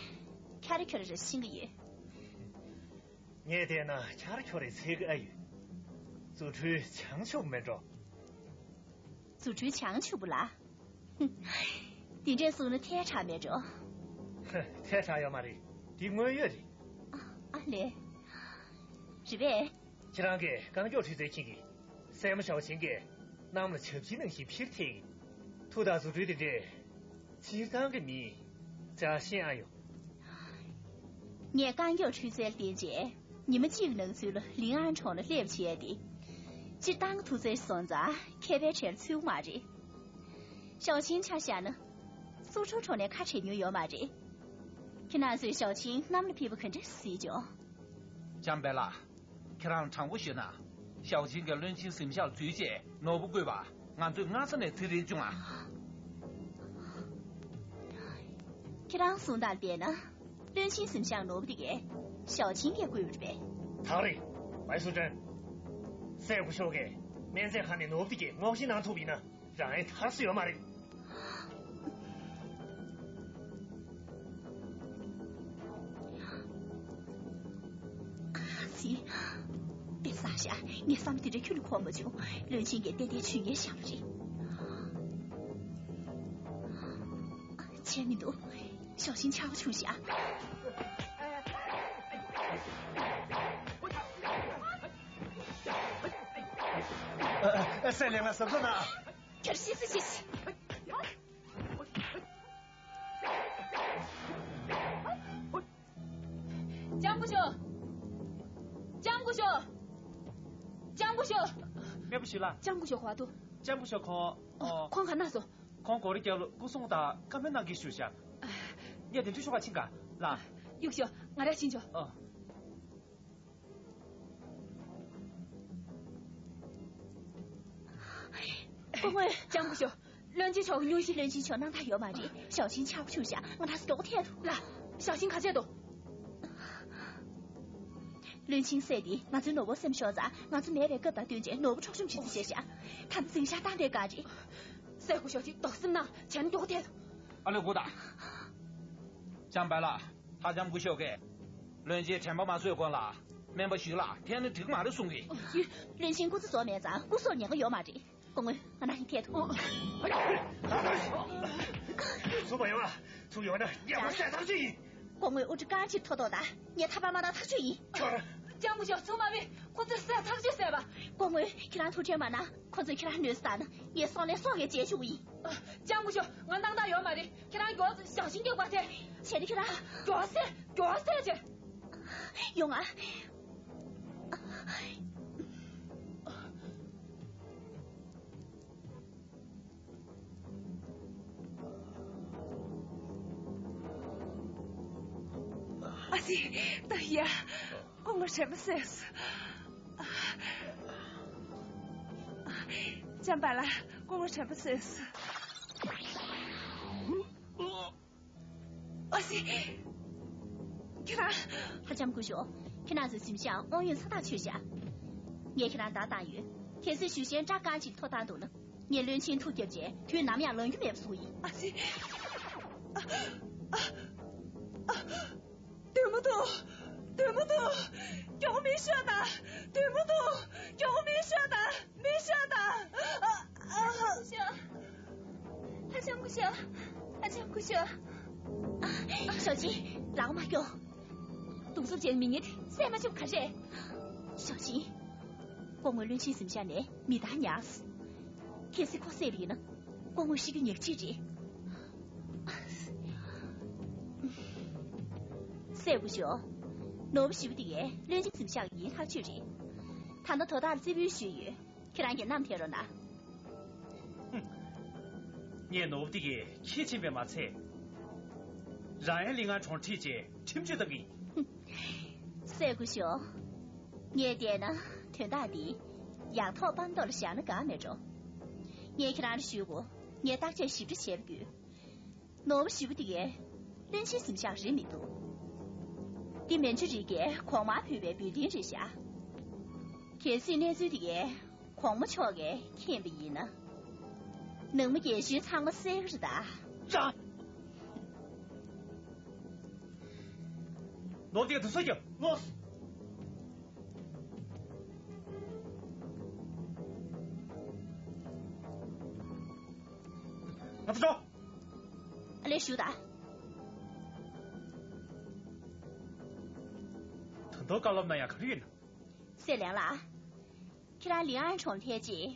ཁྱར་ཁྱོར་རེ་ཤེས་ཀྱི་ཡོད། ངས་བལྟས་ན་ཁྱར་ཁྱོར་རེ་འཚོལ་གི་ཨ་ཡོད། རྫུ་འཕྲུལ་བྱང་ཆུབ་མེད་འགྲོ། རྫུ་འཕྲུལ་བྱང་ཆུབ་པོ་ལ། འདི་འདྲས་གསུངས་ན་ཐལ་དྲགས་མེད་འགྲོ། ཧ། ཐལ་དྲགས་ཡོད་མ་རེད། འདི་དངོས་ཡོད་རེད། ཨ། ཨ་ལེ། རེད་པས། ཁྱེད་རང་གིས་རྐང་མགྱོགས་འཕྲུལ་རྩལ་མཁྱེན་གྱི། སྲས་མོ་ཞའོ་ཆིང་གིས་གནམ་ལ་ཞབས་ཕྱི་ནང་བཞིན་འཕུར་ཐེངས། མཐུ་དང་རྫུ་འཕྲུལ་དེ་འདྲས་སྤྱིར་བཏང་གི་མིས་ཅག་ཤེས་ཨ་ཡོད། ངས་རྐང་མགྱོགས་འཕྲུལ་རྩལ་བསྟེན་རྗེས་ཉི་མ་གཅིག་ནང་ཚུད་ལ་ལིང་ཨན་གྲོང་ལ་སླེབས་བྱས་ཏེ། སྤྱིར་བཏང་གི་མཐུ་རྩལ་སོང་ཙང་མཁས་པའི་གྲལ་ཚུད་མ་རེད། ཞའོ་ཆིང་ཆ་བཞག་ན། སུའུ་ཀྲོའུ་གྲོང་ནས་ཁ་བྲལ་མྱོང་ཡོད་མ་རེད། ཁྱེད་རང་ཚོས་ཞའོ་ཆིང་གནམ་ལ་ཕེབས་པ་ག་འདྲ་གཟིགས་བྱུང་། ལྕམ་པ་ལགས། ཁྱེད་རང་དྲང་པོ་ཞུས་ན། ཞའོ་ཆིང་གིས་བློན་ཆེན་གཟིམ་ཤག་ལ་འཛུལ་རྗེས་ནོར་བུ་བརྐུས་པ་ང་ཚོས་སྔ་ས་ནས་ཚོད་རེག་བྱུང་ང་། ཁྱེད་རང་གསུང་སྟངས་བལྟས་ན། བློན་ཆེན་གཟིམ་ཤག་ནོར་བུ་དེ་གས་ཞའོ་ཆིང་གིས་བརྐུས་པ་རེད་པས། ཐག་རིང་། མའི་སུ་ཀྲན། སྲས་སྐུ་ཞབས་ཀྱིས་སྨན་རྫས་ཁང་ནས་ནོར་བུ་དེ་གས་སྔོག་བཤེར་གནང་ཐུབ་པ་ཡིན་ན། རང་ཡང་ཐར་ས་ཡོད་མ་རེད། ཨ་ཙི། དེ་ས་ཤ་ངས་བསམ་དེ་འདྲ་ཁྱོན་ནས་གོ་མ་བྱུང་། བློན་ཆེན་གྱིས་ཏན་ཏན་ཇུས་ངན་བཞག་པ་རེད། བྱས་མི་འདུག་ཞའོ་ཆིང་ཆག་པ་བྱུང་ཤག་ཨ། ཨ། ཨ། སྲས་ལེགས་ང་གཟབ་གཟབ་གནང་། ཁྱོད་ཤི་སི་ཤི་སི། ལྕམ་སྐུ་ཞབས། ལྕམ་སྐུ་ཞབས། ལྕམ་སྐུ་ཞབས། སྨན་པ་ཞུས་ལགས། ལྕམ་སྐུ་ཞབས་ག་པར་འདུག་ལྕམ་སྐུ་ཞབས་ཁོང་། ཨོ། ཨོ། ཁོང་ག་ན་སོང་། ཁོང་སྒོ་ར་རྒྱབ་ལ་སྐུ་སྲུང་དང་བཀའ་མོལ་གནང་གི་བཞུགས་ཤག་ངས་དེ་འདྲ་ཤོག་ཁ་ཕྱིན་ག་ལགས། གཡུག་ཤོག་ང་ར་ཕྱིན་ཆོག་ཨོ། སྐུ་ངོ། ལྕམ་སྐུ་ཞབས། བློན་ཆེན་མཆོག་གི་སྙུང་གཞི། བློན་ཆེན་མཆོག་སྣང་དག་ཡོད་མ་རེད། ཞའོ་ཆིང་ཆག་པ་བྱུང་ཤག་ང་ད་མགྱོགས་ཐད་དུ། ལགས། ཞའོ་ཆིང་ག་བྱས་འདུག་བློན་ཆེན་སྲས་དེ་ང་ཚོའི་ནོར་བུ་སེམས་ཤོར་ཙང་། ང་ཚོ་མེད་པའི་སྐབས་དང་བསྟུན་བྱས་ནོར་བུ་འཕྲོག་བཅོམ་བྱེད་རྩིས་བྱས་ཤག་ད་ལྟ་འཛིན་བྱང་བཏང་བསྡད་ག་རེད། སྲས་སྐུ་ཞབས་ཀྱིས་དོགས་སེམས་གནང་། བྱས་ན་མགྱོགས་ཐད་དུ། ཨ་ལེ་སྐུ་དང་། ལྕམ་པ་ལགས། ལྷ་ལྕམ་སྐུ་ཞབས་ཀྱིས། བློན་ཆེན་དྲན་པ་མ་བཟོད་གོང་ལ། སྨན་པ་ཞུས་ལགས་འཐེན་ན་འགྲིག་མ་རེད་གསུང་གི། བློན་ཆེན་སྐུ་ཚེ་རྫོགས་མེད་ཙང་སྐུ་སྲོག་ཉེན་ཁ་ཡོད་མ་རེད། སྐུ་ངོ་། ང་ནང་ཡིན་ཐད་དུ། ཚུར་མ་ཡོང་ཨ། ཚུར་ཡོང་ན་ཉེ་བར་བསད་ཚར་རྒྱུ་ཡིན། སྐུ་ངོ། འུ་ཚོ་རྐང་གཅིག་ཐོག་ཐོག་དང་། ངས་ཐར་པ་མ་བཏང་ཐག་ཆོད་ཡིན། ཁྱོད། ལྕམ་སྐུ་ཞབས། ཚུར་མ་བྱེད། ཁོ་ཚོས་བསད་ཚར་རྒྱུ་བསད་པ། སྐུ་ངོ། ཁྱེད་རང་ཐུགས་ཁྲལ་མ་གནང་། ཁོ་ཚོས་ཁྱེད་རང་གནོད་འཚེ་བཏང་ན་ངས་སྲོག་ལན་སྲོག་གིས་འཇལ་ཆོག་གི་ཡིན། ལྕམ་སྐུ་ཞབས། ང་སྣང་དག་ཡོད་མ་རེད། ཁྱེད་རང་མགྱོགས་ཙམ་ཞའོ་ཆིང་སྐྱོབ་པར་ཐད། བྱས་ན་ཁྱེད་རང་། མགྱོགས་སེ། མགྱོགས་སེ་བྱས། ཡོང་ཨ། ཨ་ཙི། ད་ཡ། སྐུ་ངོ་དྲན་པ་གསོས་སོང་། ལྕམ་པ་ལགས། སྐུ་ངོ་དྲན་པ་གསོས་སོང་། ཨ་ཙི། ཁྱེད་རང་། ལྷ་ལྕམ་སྐུ་ཞབས། ཁྱེད་རང་ཚོའི་གཟིམ་ཤག་དབང་ཡོད་ས་ཐག་ཆོད་ཤག་ངས་ཁྱེད་རང་བརྡ་བཏང་ཡོད། གལ་སྲིད་ཞུ་ཤེས་སྐྲག་རྐང་གཅིག་ཐོབ་ཐང་འདུག་ན། ངས་བློན་ཆེན་ཐུགས་རྒྱབ་རྗེས་དུས་ནམ་ཡང་ལངས་རྒྱུ་མེད་པ་བཟོ་གི་ཡིན། ཨ་ཙི། ཨ། ཨ། ཨ། བདུད་མོ་འདུག་བདུད་མོ་འདུག་མགྱོགས་མེ་ཤོག་དང་། བདུད་མོ་འདུག་མགྱོགས་མེ་ཤོག་དང་། མེ་ཤོག་དང་། ཨ། ཨ། ལྕམ་སྐུ་ཞབས། ལྷ་ལྕམ་སྐུ་ཞབས། ལྷ་ལྕམ་སྐུ་ཞབས། ཨ། ཞའོ་ཆིང་། ལག་མ་སྐྱོར། གདུང་འཚོབ་ཅན་མི་ངན་དེ་བསད་མ་བཅུག་ག་རེད། ཞའོ་ཆིང་། སྐུ་ངོ་བློན་ཆེན་གཟིམ་ཤག་ནས་མི་གདའ་ཉར་སོང་། གལ་སྲིད་ཁོ་བསད་པ་ཡིན་ན། སྐུ་ངོ་ཤི་རྒྱུ་ཉག་གཅིག་རེད། སྲས་སྐུ་ཞབས། ནོར་བུ་ཞེ་པོ་དེ་ཡས་བློན་ཆེན་གཟིམ་ཤག་ཡིན་ཐག་ཆོད་རེད། ད་ལྟ་དོ་བདག་ལ་རྩིས་འབུལ་ཞུས་ཡོད། ཁྱེད་རང་གིས་མནའ་མ་འཐེན་རོགས་གནང་། ངས་ནོར་བུ་དེ་གས་ཁྱི་ཕྱིན་པས་མ་ཚད། རང་ཡང་ལི་ང་གྲོང་ཁྲིད་ཅེས་ཁྲིམས་གཅོད་བཏང་གི་ཡིན། སྲས་སྐུ་ཞབས། ངས་བལྟས་ན་དོན་དག་འདི་ཡག་ཐོག་སྤང་ཐོག་ལ་བཞག་ན་དགའ་མེད་འགྲོ། ངས་ཁྱེད་རང་ལ་ཞུ་དགོས། ངས་བརྟག་དཔྱད་ཞིབ་ཕྲ་བྱས་པ་བརྒྱུད། ནོར་བུ་ཞེ་པོ་དེ་གས་བློན་ཆེན་གཟིམ་ཤག་རེད་མི་འདུག་འདི་མན་ཇུ་རི་གས་གོང་མར་ཕུལ་བའི་འབུལ་རྟེན་རེད་ཤག་གལ་སྲིད་གནས་ཚུལ་དེ་གས་གོང་མ་མཆོག་གིས་མཁྱེན་པ་ཡིན་ན། ནང་མི་རྒན་གཞོན་ཚང་མ་བསད་གི་རེད་ད། ཡ། ནོར་བུ་དེ་གས་དུ་སོ་རྒྱབ། ལོས། ང་ཚོ་འགྲོ། ཨ་ལས་ཞུ་ད། ད་དུང་བཀའ་སློབ་གནང་ཡག་ག་རེ་ཡོད་ན། སྲས་ལེགས་ལགས། ཁྱེད་རང་ལི་ཨན་གྲོང་སླེབས་རྗེས།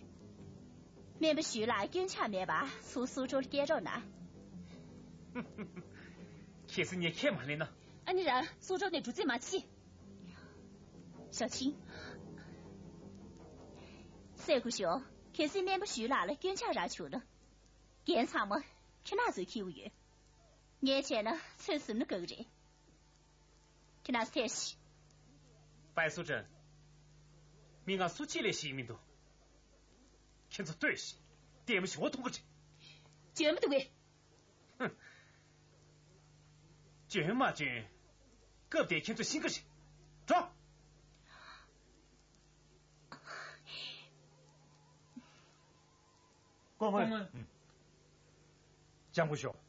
སྨན་པ་ཞུས་ལགས་སྐྱོན་ཆག་མེད་པར་ཚུར་སུའུ་ཀྲོའུ་ལ་སྐྱེལ་རོགས་གནང་། གལ་སྲིད་ངས་ཁས་མ་ལེན་ན། ཨ་ནི་རང་སུའུ་ཀྲོའུ་ནས་འགྲོ་རྩིས་མ་བྱེད། ཞའོ་ཆིང་། སྲས་སྐུ་ཞབས། གལ་སྲིད་སྨན་པ་ཞུས་ལགས་ལ་སྐྱོན་ཆག་རག་བྱུང་ན། འགན་ཚང་མ་ཁྱེད་རང་ཚོས་འཁྱེར་གྱི་ཡོད། ངས་བྱས་ན་ཚོད་ཟིན་ན་དགའ་གི་རེད། ཁྱེད་རང་ཚོ་ཐད་ཤིག་པའི་སུ་ཀྲན། མི་ང་སུ་གཅིག་ལས་ཤེས་མི་འདུག་ཁྱེད་ཚོ་ལྟོས་ཤིག་ལྟད་མོ་ཞིག་འོ་མཐོང་གི་རེད། འཇོན་མི་འདུག་གས། ཧུམ། འཇོན་མ་འཇོན། སྐབས་དེར་ཁྱེད་ཚོས་ཤེས་ཀྱི་རེད། འགྲོ། སྐུ་ངོ། སྐུ་ངོ། ལྕམ་སྐུ་ཞབས།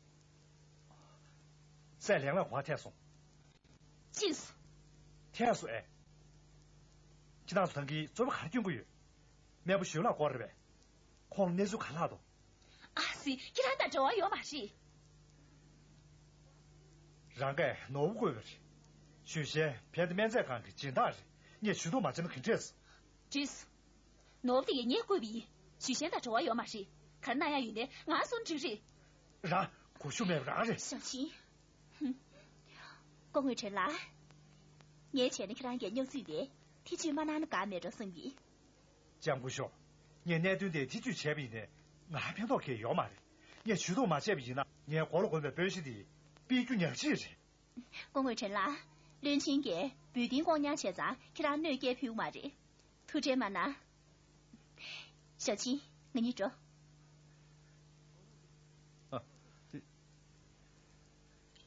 སྲས་ལན་ལགས་གོ་བ་ཐད་སོང་། ཕྱིན་སོང་། ཐད་སོང་ཨེ། ཁྱེད་རང་ཚོ་ད་གིན་རྩོད་པ་ག་རེ་སྐྱོན་གྱི་ཡོད། མེས་པོ་ཞུས་ལགས་སྐོར་རེད་པས། ཁོང་ལ་གནས་ཚུལ་ག་རེ་ལྷག་འདུག་ཨ་སི། ཁྱེད་རང་དང་འབྲེལ་བ་ཡོད་མ་རེད། རང་གིས་ནོར་བུ་བརྐུས་པ་རེད། ཞུས་ཤན་ཕན་བདེ་སྨན་རྫས་ཁང་གི་སྦྱིན་བདག་རེད། ངས་ཇུས་གཏོགས་མ་བྱས་ན་ག་འདྲས། འགྲིག་སོང་། ནོར་བུ་དེ་ངས་བརྐུས་པ་ཡིན། ཞུས་ཤན་དང་འབྲེལ་བ་ཡོད་མ་རེད། ག་རེ་གནང་ཡག་ཡོད་ན་ང་གསུང་འགྲིག་རེད། རང་གོ་ཤུགས་མེད་པ་རང་རེད། ཞའོ་ཆིན། ཧུམ། སྐུ་ངོ་ཁྲེན་ལགས། ངས་བྱས་ན་ཁྱེད་རང་གིས་སྙོབ་རྩིས་དེ་ཐེ་བྱུས་མ་གནང་ན་དགའ་མེད་འགྲོ་བསམ་གྱི། ལྕམ་སྐུ་ཞབས། ངས་གནད་དོན་དེ་ཐེ་བྱུས་བྱས་པ་ཡིན་ནའི་ང་ཕན་ཐོགས་གང་ཡང་ཡོད་མ་རེད། ངས་ཇུས་གཏོགས་མ་བྱས་པ་ཡིན་ན་ངའི་མགོ་ལ་གོན་པའི་སྤོས་ཤེལ་དེ་ཕུད་རྒྱུ་ཉག་གཅིག་རེད། སྐུ་ངོ་ཁྲེན་ལགས། བློན་ཆེན་གྱིས་འབུལ་རྟེན་བསྐོ་གཉའ་བྱས་ཙང་ཁྱེད་རང་གནོད་སྐྱེལ་ཕུལ་གྱི་མ་རེད། ཐུགས་ཁྲལ་མ་གནང་། ཞའོ་ཆིན། ང་གཉིས་འགྲོ། ཨ། དེ།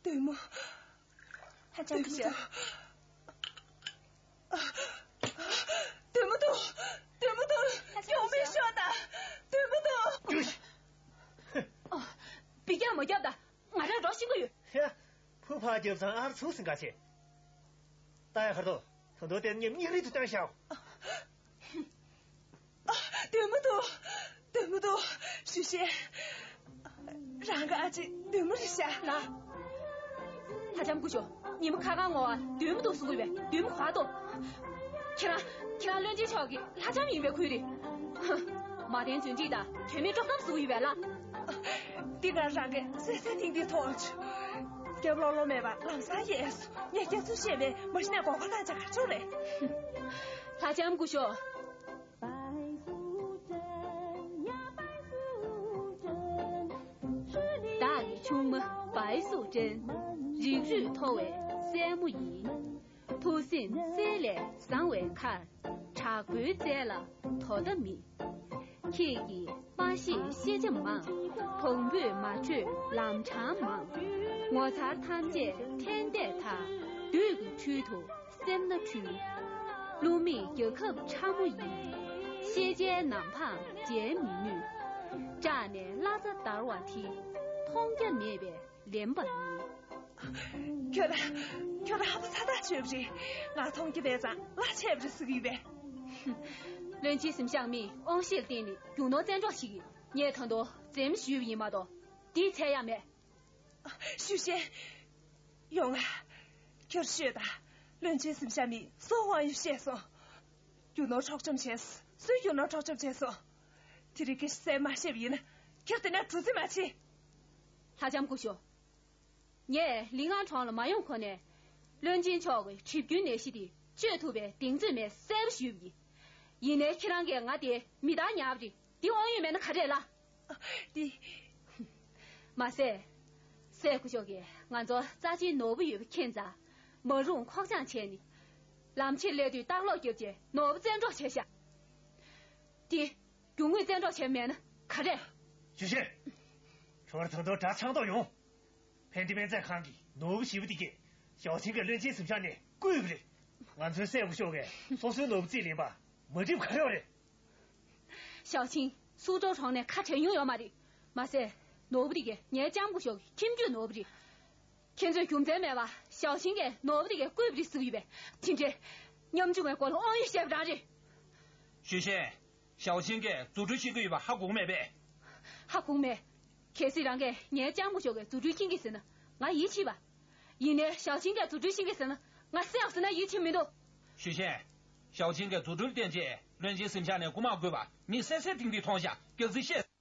བདུད་མོ། ཧ་ཅང་གི་ཤོག་བདུད་མོ་འདུག་བདུད་མོ་འདུག་ཧ་ཅང་གི་ཤོག་གྱོང་མེད་ཤོག་དང་། བདུད་མོ་འདུག་ཨ། བི་རྒྱག་མ་རྒྱབ་དང་། ང་རང་རོགས་ཤིག་གི་ཡོད། ཧེ། བུ་ཕར་རྒྱབ་ཚང་ཨར་ཚུགས་སིང་ག་ཆེ། ད་ཡ་ཁར་དོ། ད་དོ་དེ་ཉིམ་སྙིང་རིག་ཏུ་བཏང་ཤག་བདུད་མོ་འདུག་བདུད་མོ་འདུག་ཞུས་ཤན། རང་གི་ཨ་ཅེ་བདུད་མོ་རེད་ཤག་ལ། ལྷ་ལྕམ་སྐུ་ཞབས། ཉི་མ་ཁ་ཁ་ངོ་བ་བདུད་མོ་འདུག་གསུང་གི་ཡོད་པས། བདུད་མོ་ག་འདུག་ཁྱེད་རང་། ཁྱེད་རང་བློན་ཆེན་མཆོག་གི་ལྷ་ལྕམ་ཡིན་པའི་ཁུལ་རེད། ཧ། མ་བསྟན་རྫུན་སྒྲིག་དང་དོན་མེད་དཀྲོག་གཏམ་གསུང་གི་ཡོད་པས་ལ། འདི་ག་རང་གིས་གསལ་གསལ་ཐིང་ཐིང་མཐོང་བྱུང་། རྒྱབ་ལོག་ལོག་མེད་པར་ལམ་སང་ཡལ་སོང་། ངས་སྐྱག་རྫུན་བཤད་པས་མ་གཞི་ནས་མགོ་སྐོར་བཏང་བྱ་ག་ཆོག་རེད། ལྷ་ལྕམ་སྐུ་ཞབས། བདག་གི་ཆུང་མ་བའི་སུ་ཅན། རིགས་རུས་མཐོ་བའི་སྲས་མོ་ཡིན། ཐུགས་སེམས་གསེར་ལས་བཟང་བའི་ཁར། དྲག་པོའི་རྩལ་ལ་དོ་ཟླ་མེད། ཁྱེད་ཀྱིས་མ་ཤེས་ཤེས་བྱ་མང་། བོང་བུས་མ་བྲོས་ལམ་འཕྲང་མང་། ངོ་མཚར་ཐམས་ཅད་ཕྲན་འདས་ཐལ། བདུད་ཀྱི་འཕྲུལ་དུ་སེམས་ན་འཁྲུལ། བསླུ་མེད་རྒྱལ་ཁབ་ཕྲ་མོ་ཡིན། ཤེས་བྱའི་ནམ་འཕང་མཇལ་མི་ནུས། སྐྲག་ནས་བླ་གཟའ་བདར་བ་དེ། མཐོང་རྒྱ་མེད་པའི་ལེན་པ་ཡིན། ཁྱོད་རང་། ཁྱོད་རང་ཧ་པ་ཚ་ཐག་ཆོད་པ་རེད། ང་མཐོང་རྒྱུ་མེད་ཙང་གླ་ཆད་པ་རེད་ཟེར་གྱི་ཡོད་པས། བློན་ཆེན་གཟིམ་ཤག་མིས་དབང་ཤེད་བརྟེན་ནས་རྒྱུ་ནོར་བཙན་འཕྲོག་བྱེད་ཀྱི། ངས་ད་དུང་འཛེམ་ཞུས་པ་ཡིན་མ་གཏོགས། འདིའི་ཚད་ཡག་མེད། ཞུས་ཤན། ཡོང་ང་། ཁྱོད་ཤོད་དང་། བློན་ཆེན་གཟིམ་ཤག་མིས་སུའི་དབང་ཡོད་བཤད་སོང་། རྒྱུ་ནོར་འཕྲོག་བཅོམ་བྱས། སུའི་རྒྱུ་ནོར་འཕྲོག་བཅོམ་བྱས་སོང་། དེ་རིགས་ཀྱི་གསལ་མ་བཤད་པ་ཡིན་ན། ཁྱོད་དེ་ནས་འགྲོ་རྩིས་མ་བྱེད། ལྷ་ལྕམ་སྐུ་ཞབས། ངས་ལིང་ཨང་གྲོང་ལ་མ་ཡོང་གོང་ནས། བློན་ཆེན་མཆོག་གི་གྲིབ་སྐྱོན་ནད་གཞི་དེ་བཅོས་ཐུབ་པའི་གདེང་ཚོད་མེད་གསལ་པོ་ཞུས་པ་ཡིན། ཡིན་ནའི་ཁྱེད་རང་གིས་ང་དེ་མི་བདག་ཉར་བ་རེད། འདི་དབང་ཡོད་མེད་ན་ག་རེ་ལ། འདི། མ་ཟད། སྲས་སྐུ་ཞབས་ཀྱིས་ང་ཚོར་རྩ་ཆེའི་ནོར་བུ་ཡོད་པ་མཁྱེན་ཙང་། མ་རུངས་ཁོག་བཅངས་བྱས་ནས། ལམ་ཕྱིར་སླེབས་དུས་ལྟག་ལོག་བརྒྱབ་རྗེས་ནོར་བུ་བཙན་འཕྲོག་བྱས་ཤག་འདི། རྒྱུ་དངོས་བཙན་འཕྲོག་བྱས་མེད་ན་ག་རེ། ཞུས་ཤན། ཁྱོད་ད་དུང་དགྲ་ཚང་ཐོག་ཡོང་། ཕན་བདེ་སྨན་རྫས་ཁང་གི་ནོར་བུ་ཞེ་པོ་དེ་གས་ཞའོ་ཆིན་གྱིས་བློན་ཆེན་གཟིམ་ཤག་ནས་བརྐུས་པ་རེད། ང་ཚོའི་སྲས་སྐུ་ཞབས་ཀྱིས་སོ་སོའི་ནོར་བུ་རྩིས་ལེན་པ་མ་འགྲིག་པ་ག་རེ་ཡོད་རེད། ཞའོ་ཆིན་སུའུ་ཀྲོའུ་གྲོང་ནས་ཁ་བྲལ་མྱོང་ཡོད་མ་རེད། མ་ཟད། ནོར་བུ་དེ་གས་ངའི་ལྕམ་སྐུ་ཞབས་ཀྱི་ཁྱིམ་རྒྱུད་ནོར་བུ་རེད། ཁྱེད་ཚོས་རྒྱུ་མཚན་མེད་པར་ཞའོ་ཆིན་གྱིས་ནོར་བུ་དེ་གས་བརྐུས་པ་རེད་ཟེར་གྱི་ཡོད་པས། དེ་འདྲའི་ཉམ་ཆུང་བའི་སྐོར་ལ་དབང་ཡོད་བཤད་པ་རང་རེད། ཞུས་ཤན། ཞའོ་ཆིན་གྱིས་རྫུ་འཕྲུལ་ཤེས་ཀྱི་ཡོད་པ་ཧ་གོ་མེད་པས། ཧ་གོ་མེད། གལ་སྲིད་རང་གིས་ངའི་ལྕམ་སྐུ་ཞབས་ཀྱི་རྫུ་འཕྲུལ་མཁྱེན་གྱི་ཟེར་ན་ང་ཡིད་ཆེས་པ། ཡིན་ནའི་ཞའོ་ཆིན་གྱིས་རྫུ་འཕྲུལ་ཤེས་ཀྱི་ཟེར་ན་ང་སུ་ཡང་ཟེར་ན་ཡིད་ཆེས་མི་འདུག་ཞུས་ཤན། ཞའོ་ཆིན་གྱིས་རྫུ་འཕྲུལ་བསྟན་རྗེས་བློན་ཆེན་གཟིམ་ཤག་ནས་རྐུ་མ་བརྐུས་པ་མིག་གསལ་གསལ་ཐིང་ཐིང་མཐོང་ཤག་སྐྱག་རྫུན་བཤད།